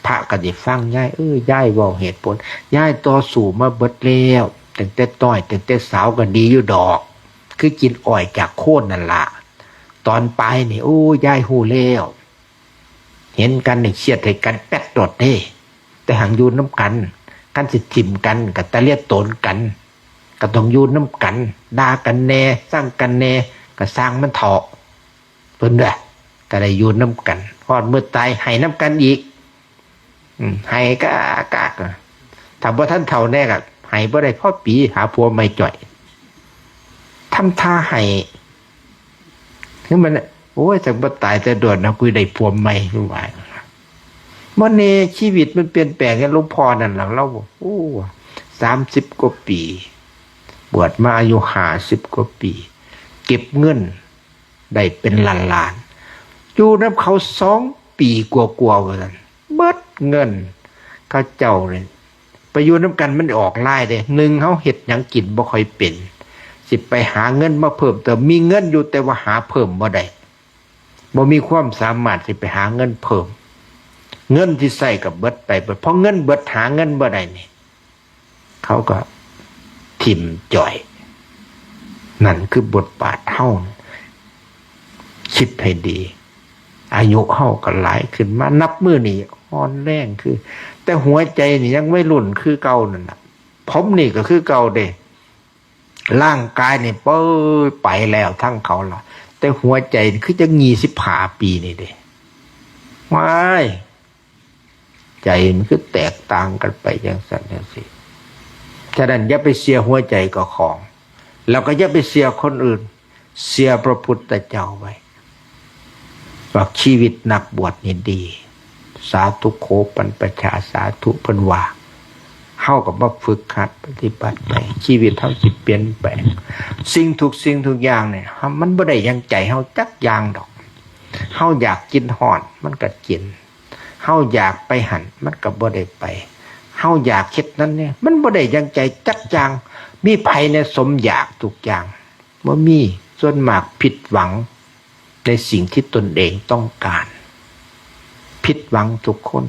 พระก็สิฟังยาย เออ ยายเว้าเหตุผล ยายต่อสู้มาเบิดแล้ว ตั้งแต่น้อย ตั้งแต่สาวก็ดีอยู่ดอก คือกินอ้อยจากโคนนั่นล่ะ ตอนปลายนี่ โอ้ ยายฮู้แล้ว เห็นกันนี่เสียดให้กันแป๊ดโลดเด้ แต่หังอยู่นำกัน คันสิถิ่มกันก็ตะเลียโตนกัน ก็ต้องอยู่นำกัน ด่ากันแน่ ซังกันแน่ ก็ซ่างมันเถาะ เพิ่นเด้อ ก็ได้อยู่นำกัน ฮอดมื้อตายให้นำกันอีก อืม ให้กะกะ ถ้าบ่ทันเฒ่าแน่ก็ให้บ่ได้พอปี หาผัวใหม่จ่อย ทำท่าให้ คือมัน โอ้ย จักบ่ตายแต่โดนนะ กูได้ผัวใหม่ ว่า บ่แน่ ชีวิตมันเปลี่ยนแปลง อย่างหลวงพ่อนั่นล่ะ ลาว โอ้ สามสิบกว่าปี บวชมาอายุห้าสิบกว่าปี เก็บเงินได้เป็นล้านๆ อยู่นำเขาสองปีกว่าๆ ว่าซั่น เบิดเงิน เขาเจ้านี่ ไปอยู่นำกันมันออกลายเด้ หนึ่ง เฮาเฮ็ดหยังกินบ่ค่อยเป็น สิไปหาเงินมาเพิ่มเติม มีเงินอยู่แต่ว่าหาเพิ่มบ่ได้ บ่มีความสามารถสิไปหาเงินเพิ่ม เงินที่ใช้ก็เบิดไปเบิด พอเงินเบิดหาเงินบ่ได้นี่ เขาก็ถิ่มจ่อย นั่นคือบทบาทเฮา คิดให้ดี อายุเฮาก็หลายขึ้นมา นับมื้อนี่อ่อนแรงคือ แต่หัวใจนี่ยังวัยรุ่นคือเก่านั่นน่ะ ผมนี่ก็คือเก่าเด้ ร่างกายนี่เป้ยไปแล้วทั้งเขาละ แต่หัวใจนี่คือจักยี่สิบห้าปีนี่เด้ ว้าย ใจมันคือแตกต่างกันไปจังซั่นจังซี้ ฉะนั้นอย่าไปเชื่อหัวใจเจ้าของ แล้วก็อย่าไปเชื่อคนอื่น เชื่อพระพุทธเจ้าไว้ ว่าชีวิตนักบวชนี่ดี สาธุโขปัญปชาสาธุเพิ่นว่า เฮาก็มาฝึกหัดปฏิบัติไป ชีวิตเฮาสิเปลี่ยนแปลง สิ่งทุกสิ่งทุกอย่างเนี่ย มันบ่ได้อย่างใจเฮาจักอย่างดอก เฮาอยากกินฮ้อน มันก็กิน เฮาอยากไปหั่น มันก็บ่ได้ไป เฮาอยากเฮ็ดนั้นเนี่ย มันบ่ได้อย่างใจจักอย่าง มีไผแน่สมอยากทุกอย่าง บ่มี ส่วนมากผิดหวังในสิ่งที่ตนเองต้องการ ผิดหวังทุกคน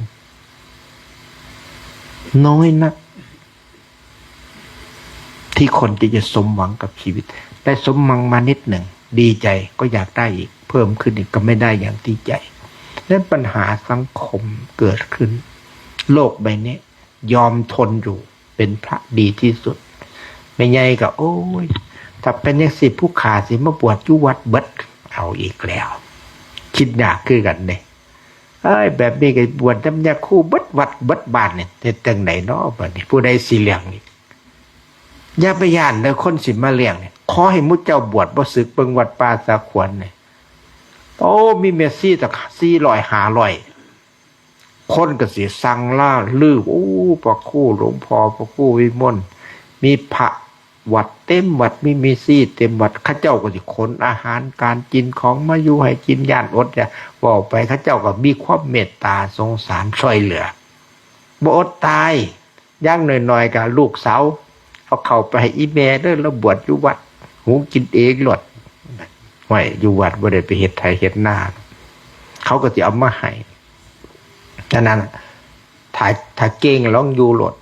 น้อยนัก ที่คนที่จะสมหวังกับชีวิต ได้สมหวังมานิดหนึ่ง ดีใจก็อยากได้อีก เพิ่มขึ้นอีกก็ไม่ได้อย่างที่ใจ และปัญหาสังคมเกิดขึ้น โลกใบนี้ยอมทนอยู่ เป็นพระดีที่สุด แม่ใหญ่ก็ โอ้ย ถ้าเป็นจังซี้ ผู้ข้าสิมาบวชอยู่วัดเบิด เอาอีกแล้ว คิดยากคือกันเด้ เอ้ย แบบนี้ก็บวชนำยาคูเบิดวัดเบิดบ้านนี่ เฮ็ดจั่งใดน้อบัดนี้ ผู้ใดสิเลี้ยงนี่ อย่าไปย้านเด้อ คนสิมาเลี้ยงนี่ ขอให้หมู่เจ้าบวชบ่สึก เบิ่งวัดป่าสาขวัญนี่ โอ้ มีแม่ชีตั้งสี่ร้อย ห้าร้อย คนก็สิสั่งลาลือ โอ้ พระครูหลวงพ่อ พระครูวิมล มีพระวัดเต็มวัด มีแม่ชีเต็มวัด เขาเจ้าก็สิขนอาหารการกินของมาอยู่ให้กิน ย้านอดอยาก เว้าไป เขาเจ้าก็มีความเมตตาสงสารช่วยเหลือ บ่อดตาย อย่างน้อยๆ ก็ลูกสาวเอาเข้าไปให้อีแม่เด้อ ลาวบวชอยู่วัด หุงกินเองโลด ห้วย อยู่วัดบ่ได้ไปเฮ็ดไร่เฮ็ดนา เขาก็สิเอามาให้ ฉะนั้น ถ้า ถ้าเก่งลองอยู่โลด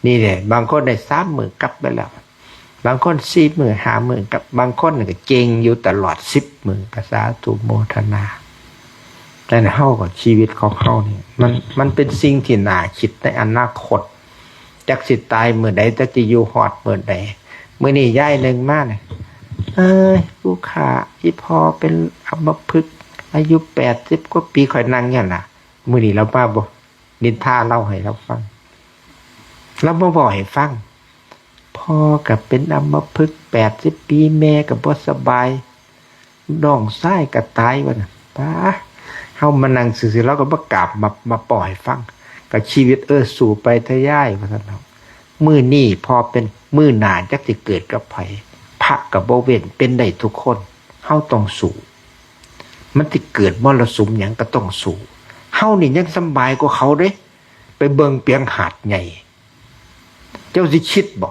นี่แหละ บางคนได้สามมื้อกลับไปแล้ว บางคนสี่มื้อห้ามื้อกลับ บางคนก็เก่งอยู่ตลอดสิบมื้อ ก็สาธุโมทนา แต่เฮาก็ ชีวิตของเฮานี่ มัน มันเป็นสิ่งที่น่าคิดในอนาคต จักสิตายมื้อใด จักสิอยู่ฮอดมื้อใด มื้อนี้ยายหนึ่งมาเนี่ย เอ้ย ผู้ข้า อีพ่อเป็นอัมพฤกษ์ อายุแปดสิบกว่าปี ข้อยนั่งอยู่หั่นล่ะ มื้อนี้ลาวมาบ่ นินทาลาวให้ลาวฟัง ลาวมาเว้าให้ฟัง พ่อก็เป็นอัมพฤกษ์แปดสิบปี แม่ก็บ่สบาย น้องชายก็ตาย ว่าน่ะ ป๊า เฮามานั่งซื่อๆ ลาวก็มากราบมา มาเว้าให้ฟัง ก็ชีวิต เออ สู้ไปเถาะยาย ว่าซั่นเนาะ มื้อนี้พ่อเป็น มื้อหน้าจักสิเกิดกับไผ พระก็บ่เว้น เป็นได้ทุกคน เฮาต้องสู้ มันสิเกิดมรสุมหยังก็ต้องสู้ เฮานี่ยังสำบายกว่าเขาเด้ ไปเบิ่งเปียงหาดใหญ่ เจ้าสิคิดบ่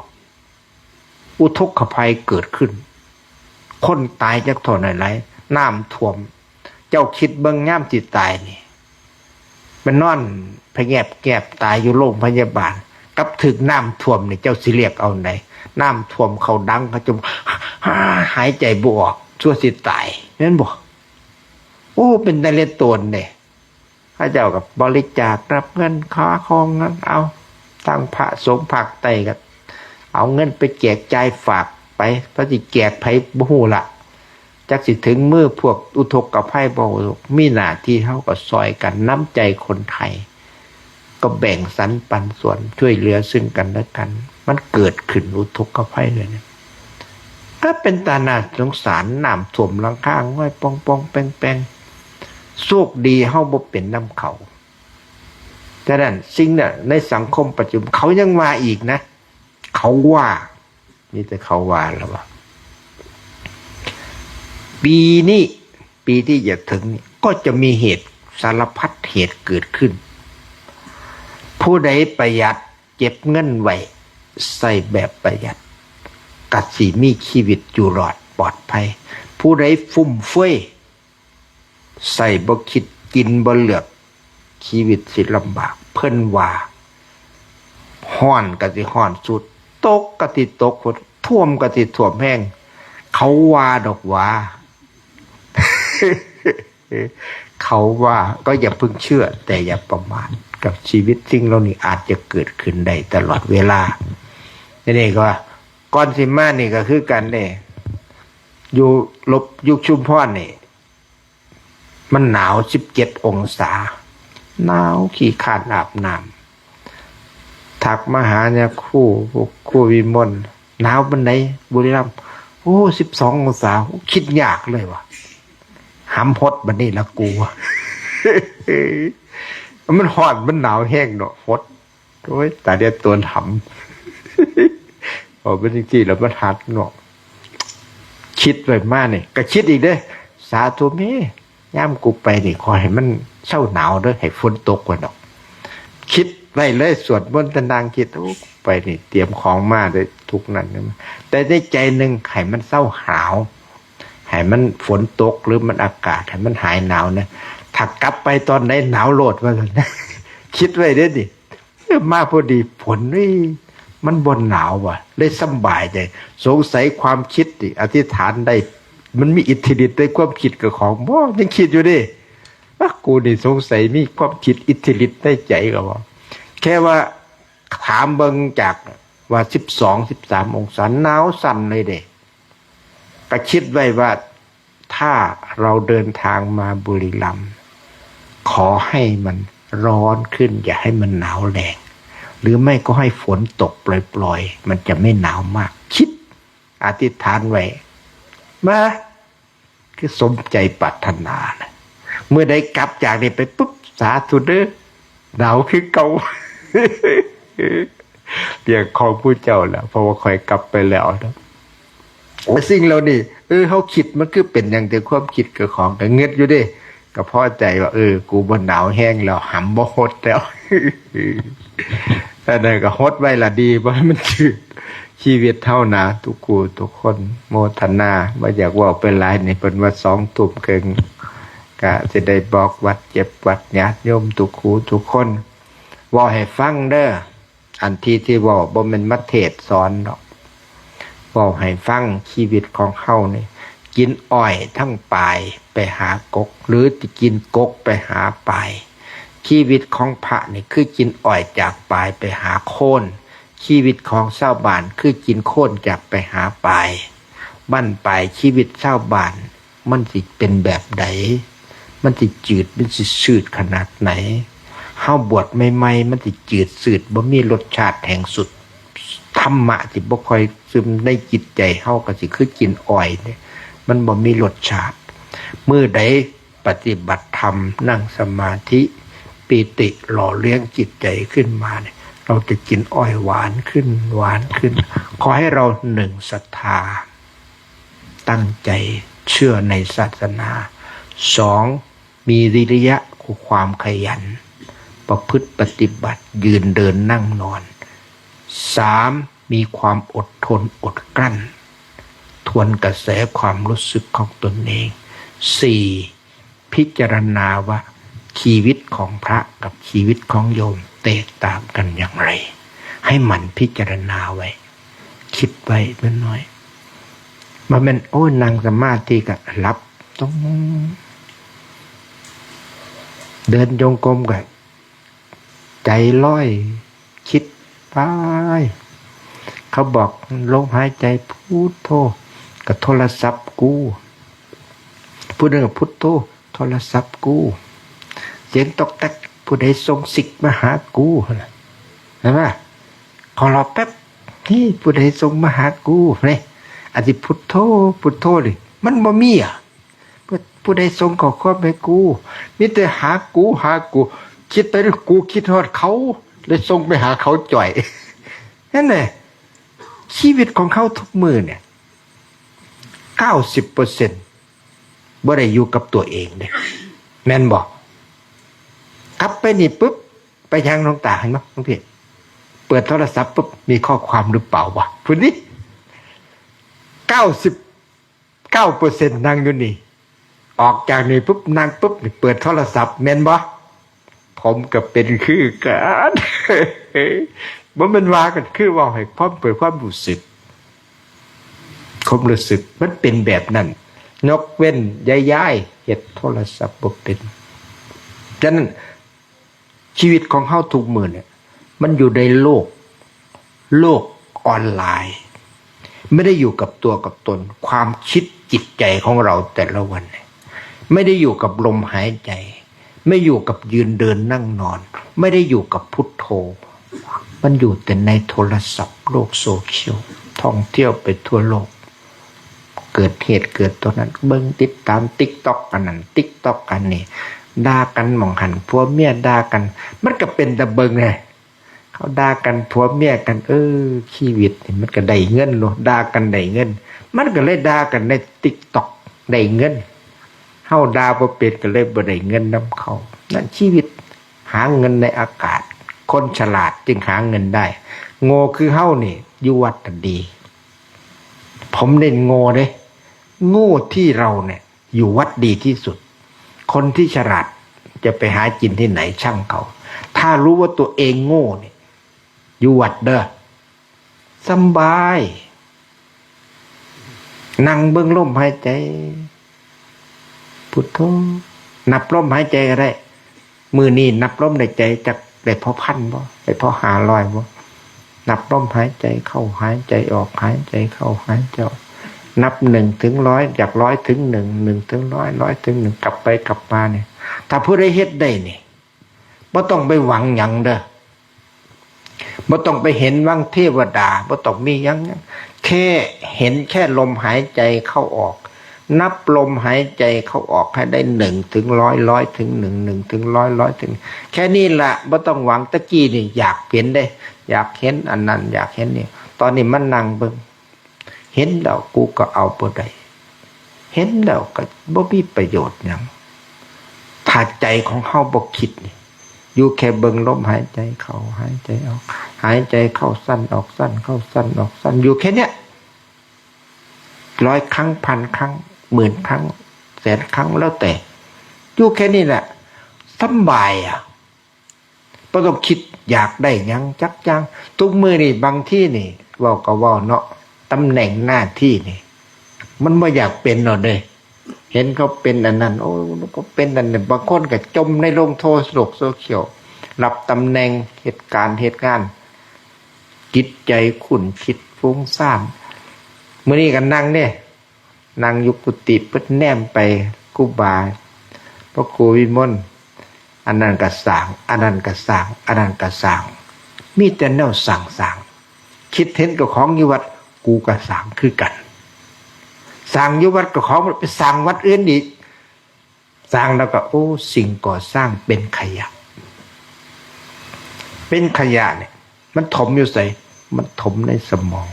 อุทกภัยเกิดขึ้น คนตายจักเท่าใดหลาย น้ำท่วม เจ้าคิดเบิ่งยามสิตายนี่ ไปนอนพะแงบแงบตายอยู่โรงพยาบาล กับถืกน้ำท่วมนี่ เจ้าสิเลือกเอาใด น้ำท่วมเข้าดัง เขาจม หายใจบ่ออก ซั่วสิตาย แม่นบ่ โอ้ เป็นตาเลียดตนเด้ เขาเจ้าก็บริจาครับเงิน ขอของนั้น เอา ทั้งพระสงฆ์ภาคใต้ก็เอาเงินไปแจกจ่ายฝากไป เพราะสิแจกไผบ่ฮู้ละ จักสิถึงมือพวกอุทกภัยบ่ มีหน้าที่เฮาก็ซอยกัน น้ำใจคนไทย ก็แบ่งสรรปันส่วนช่วยเหลือซึ่งกันและกัน มันเกิดขึ้นอุทกภัยเลยเนี่ย ถ้าเป็นตาหน้าสงสาร น้ำท่วมหลังคาห้อยปองปองแปงแปง โชคดีเฮาบ่เป็นนำเขา ฉะนั้นสิ่งเนี่ยในสังคมปัจจุบันเขายังว่าอีกนะ เขาว่า มีแต่เขาว่าแล้วว่า ปีนี้ ปีที่จะถึงนี่ก็จะมีเหตุสารพัดเหตุเกิดขึ้น ผู้ใดประหยัดเก็บเงินไว้ ใช้แบบประหยัด กะสิมีชีวิตอยู่รอดปลอดภัย ผู้ใดฟุ่มเฟือย ใช้บ่คิดกินบ่เลือก ชีวิตสิลำบาก เพิ่นว่า ฮ้อนกะสิฮ้อนสุด ตกกะสิตกพุด ท่วมกะสิท่วมแฮง เขาว่าดอกหวา เขาว่า ก็อย่าเพิ่งเชื่อ แต่อย่าประมาท กับชีวิตสิ่งเหล่านี้อาจจะเกิดขึ้นได้ตลอดเวลา นี่นี่ก็ ก่อนสิมานี่ก็คือกันเด้ อยู่ลบ อยู่ชุมพรนี่ มันหนาวสิบเจ็ดองศา หนาวขี้คร้านอาบน้ำ ทักมาหาเนี่ยครู ครูวิมล หนาวปานใดบุรีรัมย์ โอ้ สิบสององศา คิดยากเลยว่ะ หำหดบัดนี้ละกู มันฮ้อน มันหนาวแฮงเนาะ หด โอ้ย ตายเดียวตัวหำ เอาเป็นจังซี่แล้วมันหัดเนาะ คิดไว้มานี่ ก็คิดอีกเด้ สาธุแม่ ยามกูไปนี่ ขอให้มันเซาหนาวเด้อ ให้ฝนตกว่าดอก คิดไว้เลย สวดมนต์แต่นั่งคิด โอ้ ไปนี่ เตรียมของมาเลย ทุกนั้นนะ แต่ในใจหนึ่ง ให้มันเซาหนาว ให้มันฝนตก หรือมันอากาศ ให้มันหายหนาวนะ ถ้ากลับไปตอนไหน หนาวโลดว่าซั่น คิดไว้เด้อนี่ มาพอดีฝน เอ้ย มันบ่หนาวว่ะ เลยสำบายใจ สงสัยความคิดนี่ อธิษฐานได้ มันมีอิทธิฤทธิ์ในความคิดกับของบ่ ยังคิดอยู่เด้ อ่ะ กูนี่สงสัยมีความคิดอิทธิฤทธิ์ในใจก็ว่า แค่ว่าถามเบิ่งจากว่า สิบสอง สิบสามองศา หนาวสั่นเลยเด้ ก็คิดไว้ว่า ถ้าเราเดินทางมาบุรีรัมย์ ขอให้มันร้อนขึ้น อย่าให้มันหนาวแรง หรือไม่ก็ให้ฝนตกปล่อยๆ มันจะไม่หนาวมาก คิดอธิษฐานไว้ มา คือสมใจปรารถนานะ เมื่อใดกลับจากนี่ไปปุ๊บ สาธุเด้อ หนาวคือเก่า เรียกของผู้เจ้าแล้ว เพราะว่าข้อยกลับไปแล้วนะ สิ่งเหล่านี้ เออ เฮาคิดมันคือเป็นหยัง แต่ความคิดกับของก็เงือดอยู่เด้ ก็พอใจว่า เออ กูบ่หนาวแฮงแล้ว หำบ่หดแล้ว อันนั้นก็หดไว้ละดี บ่ให้มันถืกชีวิตเฮานะ ทุกคู่ทุกคน โมทนา บ่อยากเว้าไปหลายนี่ เพิ่นว่าสองทุ่มครึ่ง ก็สิได้บอกหวัดเจ็บหวัดญาติโยมทุกคู่ทุกคน เว้าให้ฟังเด้อ อันที่ที่เว้าบ่แม่นมาเทศน์สอนดอก เว้าให้ฟัง ชีวิตของเฮานี่ กินอ้อยทั้งปลายไปหากก หรือสิกินกกไปหาปลาย ชีวิตของพระนี่คือกินอ้อยจากปลายไปหาโคน ชีวิตของชาวบ้านคือกินโคนจากไปหาปลาย บั้นปลายชีวิตชาวบ้าน มันสิเป็นแบบใด มันสิจืด มันสิชืดขนาดไหน เฮาบวชใหม่ๆ มันสิจืดชืด บ่มีรสชาติแห่งสุด ธรรมะสิบ่ค่อยซึมในจิตใจเฮา ก็สิคือกินอ้อยเนี่ย มันบ่มีรสชาติ มื้อใดปฏิบัติธรรม นั่งสมาธิ ปีติหล่อเลี้ยงจิตใจขึ้นมาเนี่ย เราจะกินอ้อยหวานขึ้น หวานขึ้น ขอให้เรา หนึ่ง ศรัทธา ตั้งใจเชื่อในศาสนา สอง มีวิริยะคือความขยัน ประพฤติปฏิบัติ ยืนเดินนั่งนอน สาม มีความอดทนอดกลั้น ทวนกระแสความรู้สึกของตนเอง สี่ พิจารณาว่าชีวิตของพระกับชีวิตของโยมแตกต่างกันอย่างไร ให้หมั่นพิจารณาไว้ คิดไว้เล็กน้อย บ่แม่น โอ้ย นั่งสมาธิก็หลับ ต้อง เดินจงกรมก็ใจลอย คิดไป เขาบอกลมหายใจพุทโธ กับโทรศัพท์กู ผู้หนึ่งพุทโธ โทรศัพท์กู เสียงตอกแตก ผู้ใดส่งซิกมาหากู เห็นไหม ขอรอแป๊บ นี่ผู้ใดส่งมาหากู นี่ อันที่พุทโธ พุทโธนี่ มันบ่มีอ่ะ ผู้ ผู้ใดส่งข้อความให้กู มีแต่หากู หากู คิดไปกูคิดฮอดเขา เลยส่งไปหาเขาจ่อย นั่นแหละ ชีวิตของเขาทุกมื้อเนี่ย เก้าสิบเปอร์เซ็นต์ บ่ได้อยู่กับตัวเองเด้ แม่นบ่ กลับไปนี่ปุ๊บ ไปยังหลวงตา เห็นบ่ หลวงพี่ เปิดโทรศัพท์ปุ๊บ มีข้อความหรือเปล่าวะ พุ้นนี่ เก้าสิบเก้าเปอร์เซ็นต์ นั่งอยู่นี่ ออกจากนี่ปุ๊บ นั่งปุ๊บ นี่เปิดโทรศัพท์ แม่นบ่ ผมก็เป็นคือกัน บ่แม่นว่ากัน คือเว้าให้ความ เปิดความรู้สึก ความรู้สึกมันเป็นแบบนั้น ยกเว้นย้ายๆ เฮ็ดโทรศัพท์บ่เป็น ฉะนั้น ชีวิตของเฮาทุกมื้อเนี่ย มันอยู่ในโลก โลกออนไลน์ ไม่ได้อยู่กับตัวกับตน ความคิดจิตใจของเราแต่ละวันเนี่ย ไม่ได้อยู่กับลมหายใจ ไม่อยู่กับยืนเดินนั่งนอน ไม่ได้อยู่กับพุทโธ มันอยู่แต่ในโทรศัพท์ โลกโซเชียล ท่องเที่ยวไปทั่วโลก เกิดเหตุเกิดตัวนั้น เบิ่งติดตาม ติ๊กต็อก อันนั้น ติ๊กต็อก อันนี้ ด่ากันหม่องหั้น ผัวเมียด่ากัน มันก็เป็นตาเบิ่งไง เขาด่ากัน ผัวเมียกัน เออ ชีวิตนี่มันก็ได้เงินเนาะ ด่ากันได้เงิน มันก็เลยด่ากันในติ๊กต็อก ได้เงิน เฮาด่าบ่เป็นก็เลยบ่ได้เงินนำเขา นั่นชีวิต หาเงินในอากาศ คนฉลาดจึงหาเงินได้ โง่คือเฮานี่ อยู่วัดน่ะดี ผมเน้นโง่เด้ โง่ที่เราเนี่ย อยู่วัดดีที่สุด คนที่ฉลาดจะไปหากินที่ไหนช่างเขา ถ้ารู้ว่าตัวเองโง่เนี่ย อยู่วัดเด้อ สำบาย นั่งเบิ่งลมหายใจ พุทโธ นับลมหายใจก็ได้ มื้อนี้นับลมในใจจักได้พอพันบ่ ได้พอห้าร้อยบ่ นับลมหายใจเข้า หายใจออก หายใจเข้า หายใจออก นับหนึ่งถึงร้อย จากร้อยถึงหนึ่ง หนึ่งถึงร้อย ร้อยถึงหนึ่ง กลับไปกลับมาเนี่ย ถ้าผู้ใดเฮ็ดได้นี่ บ่ต้องไปหวังหยังเด้อ บ่ต้องไปเห็นหวังเทวดา บ่ต้องมีหยัง แค่เห็นแค่ลมหายใจเข้าออก นับลมหายใจเข้าออกให้ได้หนึ่งถึงร้อย ร้อยถึงหนึ่ง หนึ่งถึงร้อย ร้อยถึง แค่นี้ละ บ่ต้องหวัง ตะกี้นี่อยากเห็นเด้ อยากเห็นอันนั้น อยากเห็นนี่ ตอนนี้มานั่งเบิ่ง เห็นแล้วกูก็เอาบ่ได้ เห็นแล้วก็บ่มีประโยชน์หยัง ถ้าใจของเฮาบ่คิดนี่ อยู่แค่เบิ่งลมหายใจเข้า หายใจออก หายใจเข้าสั้นออกสั้น เข้าสั้นออกสั้น อยู่แค่เนี้ย ร้อยครั้ง พันครั้ง หมื่นครั้ง แสนครั้ง แล้วแต่ อยู่แค่นี้แหละ สำบายอ่ะ บ่ต้องคิดอยากได้หยังจักอย่าง ทุกมื้อนี่บางทีนี่ เว้าก็เว้าเนาะ ตำแหน่งหน้าที่นี่ มันบ่อยากเป็นเนาะเด้ เห็นเขาเป็นอันนั้น โอ้ ก็เป็นอันนี้ บางคนก็จมในโลกโทร โลกโซเชียล รับตำแหน่ง เฮ็ดการ เฮ็ดงาน จิตใจขุ่นคิดฟุ้งซ่าน มื้อนี้ก็นั่งเด้ นั่งอยู่กุฏิ เปิดแนมไป ครูบา พระครูวิมล อันนั้นก็สร้าง อันนั้นก็สร้าง อันนั้นก็สร้าง มีแต่แนวสร้างสร้าง คิดเห็นเจ้าของอยู่วัด กูก็สร้างคือกัน สร้างอยู่วัดเจ้าของ ไปสร้างวัดอื่นอีก สร้างแล้วก็ โอ้ สิ่งก่อสร้างเป็นขยะ เป็นขยะเนี่ย มันถมอยู่ไส มันถมในสมอง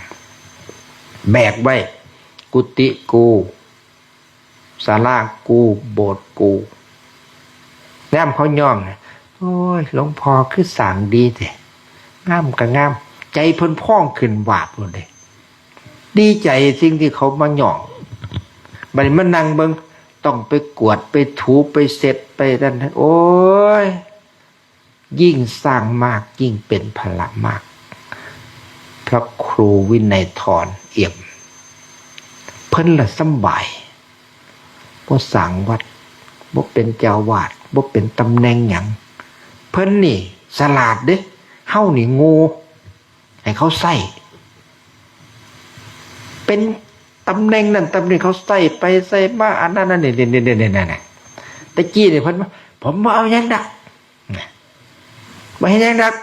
แบกไว้ กุฏิกู ศาลากู โบสถ์กู ยามเขาย่องน่ะ โอ้ย หลวงพ่อคือสร้างดีแท้ งามก็งาม ใจเพิ่นพองขึ้นวาบโลดเด้ ดีใจสิ่งที่เขามาย่อง บัดนี้มานั่งเบิ่ง ต้องไปกวาด ไปถู ไปเช็ด ไปนั่น โอ้ย ยิ่งสร้างมาก ยิ่งเป็นภาระมาก พระครูวินัยธรเอี่ยม เพิ่นละสำบาย บ่สร้างวัด บ่เป็นเจ้าอาวาส บ่เป็นตำแหน่งหยัง เพิ่นนี่ฉลาดเด้ เฮานี่โง่ ให้เขาใช้ เป็น ตำแหน่งนั้นตำแหน่งเขาใส่ไปใส่มา อันนั้นนั่นนี่นี่นี่นี่นี่นี่แต่กี้เนี่ยเพิ่นว่าผมบ่เอาหยังดอกนะบ่เฮ็ดหยังดอก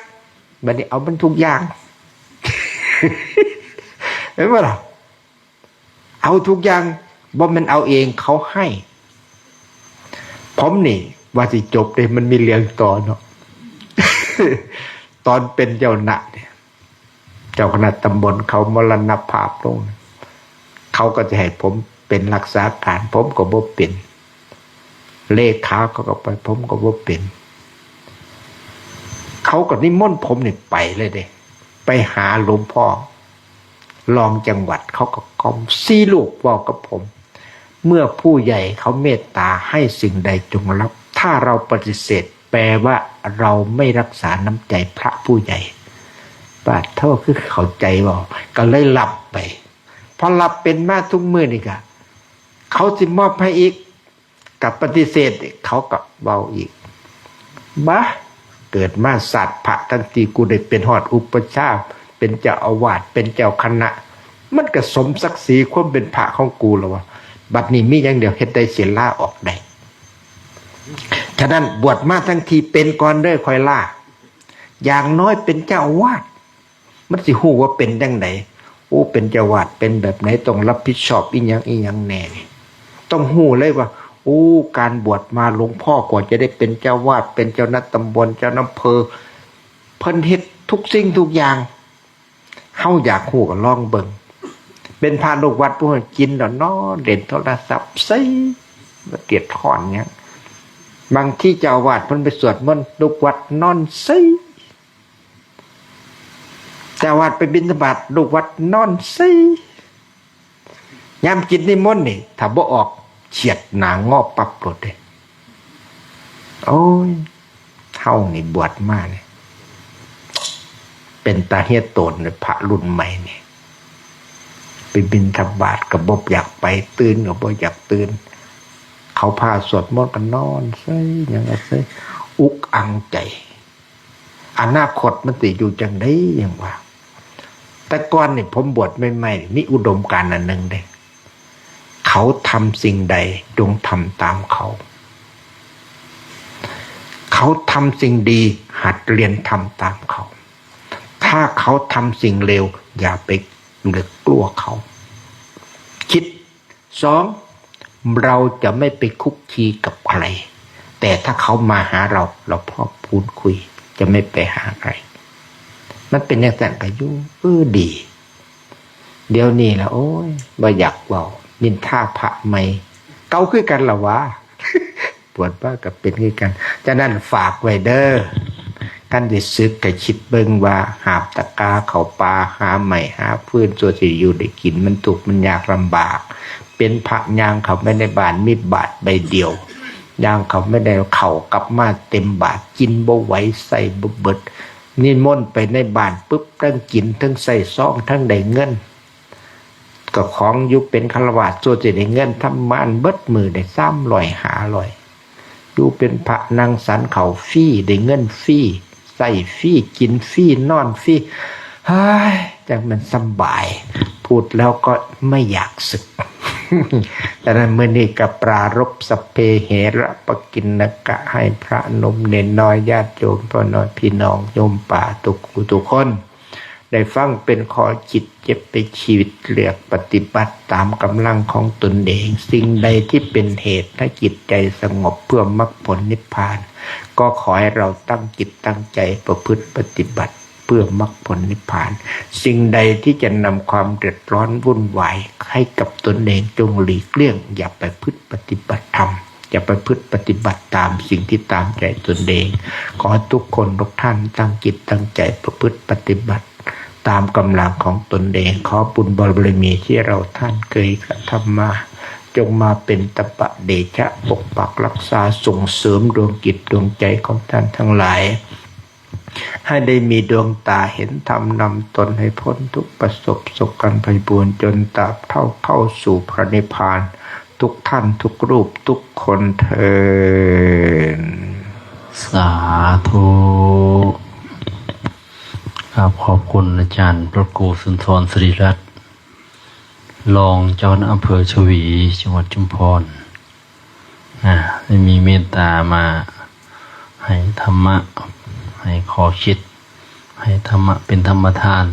บัดนี้เอามันทุกอย่าง เห็นบ่ล่ะ เอาทุกอย่าง บ่แม่นเอาเอง เขาให้ ผมนี่ว่าสิจบเด้ มันมีเรื่องต่อเนาะ ตอนเป็นเจ้าคณะเนี่ย เจ้าคณะตำบลเขามรณภาพลง เขาก็จะให้ผมเป็นรักษาการ ผมก็บ่เป็น เลขาเขาก็ไป ผมก็บ่เป็น เขาก็นิมนต์ผมนี่ไปเลยเด้ ไปหาหลวงพ่อรองจังหวัด เขาก็กล่อมสี่ลูกเว้ากับผม เมื่อผู้ใหญ่เขาเมตตาให้สิ่งใดจงรับ ถ้าเราปฏิเสธ แปลว่าเราไม่รักษาน้ำใจพระผู้ใหญ่ ปาดโทษ คือเข้าใจบ่ ก็เลยรับไป พอรับเป็นมาทุกมื้อนี่ก็ เขาสิมอบให้อีก กับปฏิเสธ เขาก็เว้าอีก บ้า เกิดมาชาติพระทั้งที่กูได้เป็นฮอดอุปัชฌาย์ เป็นเจ้าอาวาส เป็นเจ้าคณะ มันก็สมศักดิ์ศรีความเป็นพระของกูแล้ววะ บัดนี้มีอย่างเดียว เฮ็ดได้สิลาออกได้ ฉะนั้นบวชมาทั้งทีเป็นก่อนเด้อค่อยลา อย่างน้อยเป็นเจ้าอาวาส มันสิฮู้ว่าเป็นจั่งใด โอ้ เป็นเจ้าอาวาสเป็นแบบไหน ต้องรับผิดชอบอีหยังอีหยังแหน่นี่ ต้องฮู้เลยว่า โอ้ การบวชมาหลวงพ่อกว่าจะได้เป็นเจ้าอาวาส เป็นเจ้าหน้าตำบล เจ้าอำเภอ เพิ่นเฮ็ดทุกสิ่งทุกอย่าง เฮาอยากฮู้ก็ลองเบิ่ง เป็นพระลูกวัดผู้กินแล้วนอนเล่นโทรศัพท์เซย บ่เดือดร้อนหยัง บางทีเจ้าอาวาสเพิ่นไปสวดมนต์ ลูกวัดนอนเซย เจ้าอาวาสไปบิณฑบาต ลูกวัดนอนเซย ยามกิจนิมนต์นี่ ถ้าบ่ออก เฉียดหน้างอปั๊บโลดเด้ โอ้ย เฮานี่บวชมาเนี่ย เป็นตาเฮียโตนเลย พระรุ่นใหม่นี่ ไปบิณฑบาตก็บ่อยากไป ตื่นก็บ่อยากตื่น เขาพาสวดมนต์ก็นอนเซย หยังก็เซย อุกอังใจ อนาคตมันสิอยู่จั่งใด หยังวะ แต่ก่อนนี่ผมบวชใหม่ๆ มีอุดมการณ์อันหนึ่งเด้ เขาทำสิ่งใดจงทำตามเขา เขาทำสิ่งดีหัดเรียนทำตามเขา ถ้าเขาทำสิ่งเลวอย่าไปเกลียดกลัวเขา คิด สอง เราจะไม่ไปคุกคีกับใคร แต่ถ้าเขามาหาเรา เราพร้อมพูดคุย จะไม่ไปหาใคร มันเป็นจั่งซั้นก็อยู่ เออ ดี เดี๋ยวนี้ละ โอ้ย บ่อยากเว้า นินทาพระใหม่ เก่าคือกันละวะ บวชมาก็เป็นคือกัน ฉะนั้นฝากไว้เด้อ คันสิสึกก็คิดเบิ่งว่าหาบตะกร้าเข้าป่า หาไม้หาฟืน ซั่วสิอยู่ได้กิน มันทุกข์มันยากลำบาก เป็นพระย่างเข้าไปในบ้านมีบาตรใบเดียว ย่างเข้าไปได้เข้ากลับมาเต็มบาตร กินบ่ไหว ใส่บ่เบิด นิมนต์ไปในบ้านปึ๊บ ทั้งกิน ทั้งใส่ซอง ทั้งได้เงิน ก็ของอยู่เป็นฆราวาส ซั่วสิได้เงินทำงานเบิดมื้อได้สามร้อย ห้าร้อย อยู่เป็นพระนั่งฉันข้าวฟรี ได้เงินฟรี ใช้ฟรี กินฟรี นอนฟรี เฮ้ย จั่งมันสำบาย พูดแล้วก็ไม่อยากสึก ฉะนั้นมื้อนี้ก็ปรารภสัพเพเหระปะกิณณกะ ให้พระหนุ่มเณรน้อย ญาติโยมพ่อน้อยพี่น้องโยมป้าทุกผู้ทุกคน ได้ฟังเป็นข้อคิดเก็บไปชีวิต เลือกปฏิบัติตามกำลังของตนเอง สิ่งใดที่เป็นเหตุให้จิตใจสงบเพื่อมรรคผลนิพพาน ก็ขอให้เราตั้งจิตตั้งใจประพฤติปฏิบัติเพื่อมรรคผลนิพพาน สิ่งใดที่จะนำความเดือดร้อนวุ่นวายให้กับตนเอง จงหลีกเลี่ยง อย่าไปประพฤติปฏิบัติธรรม อย่าไปประพฤติปฏิบัติตามสิ่งที่ตามใจตนเอง ขอทุกคนทุกท่านตั้งจิตตั้งใจประพฤติปฏิบัติ ตามกำลังของตนเอง ขอบุญบารมีที่เราท่านเคยกระทำมา จงมาเป็นตบะเดชะปกปักรักษาส่งเสริมดวงจิตดวงใจของท่านทั้งหลาย ให้ได้มีดวงตาเห็นธรรมนำตนให้พ้นทุกข์ประสบสุขอันไพบูลย์จนตราบเท่าเข้าสู่พระนิพพาน ทุกท่านทุกรูปทุกคนเทอญ สาธุ ครับ ขอบคุณอาจารย์พระครูสุนทรศิริรัตน์ รองเจ้าคณะอำเภอฉวี จังหวัดชุมพร อ่า ได้มีเมตตามาให้ธรรมะ ให้ข้อคิด ให้ธรรมะเป็นธรรมทาน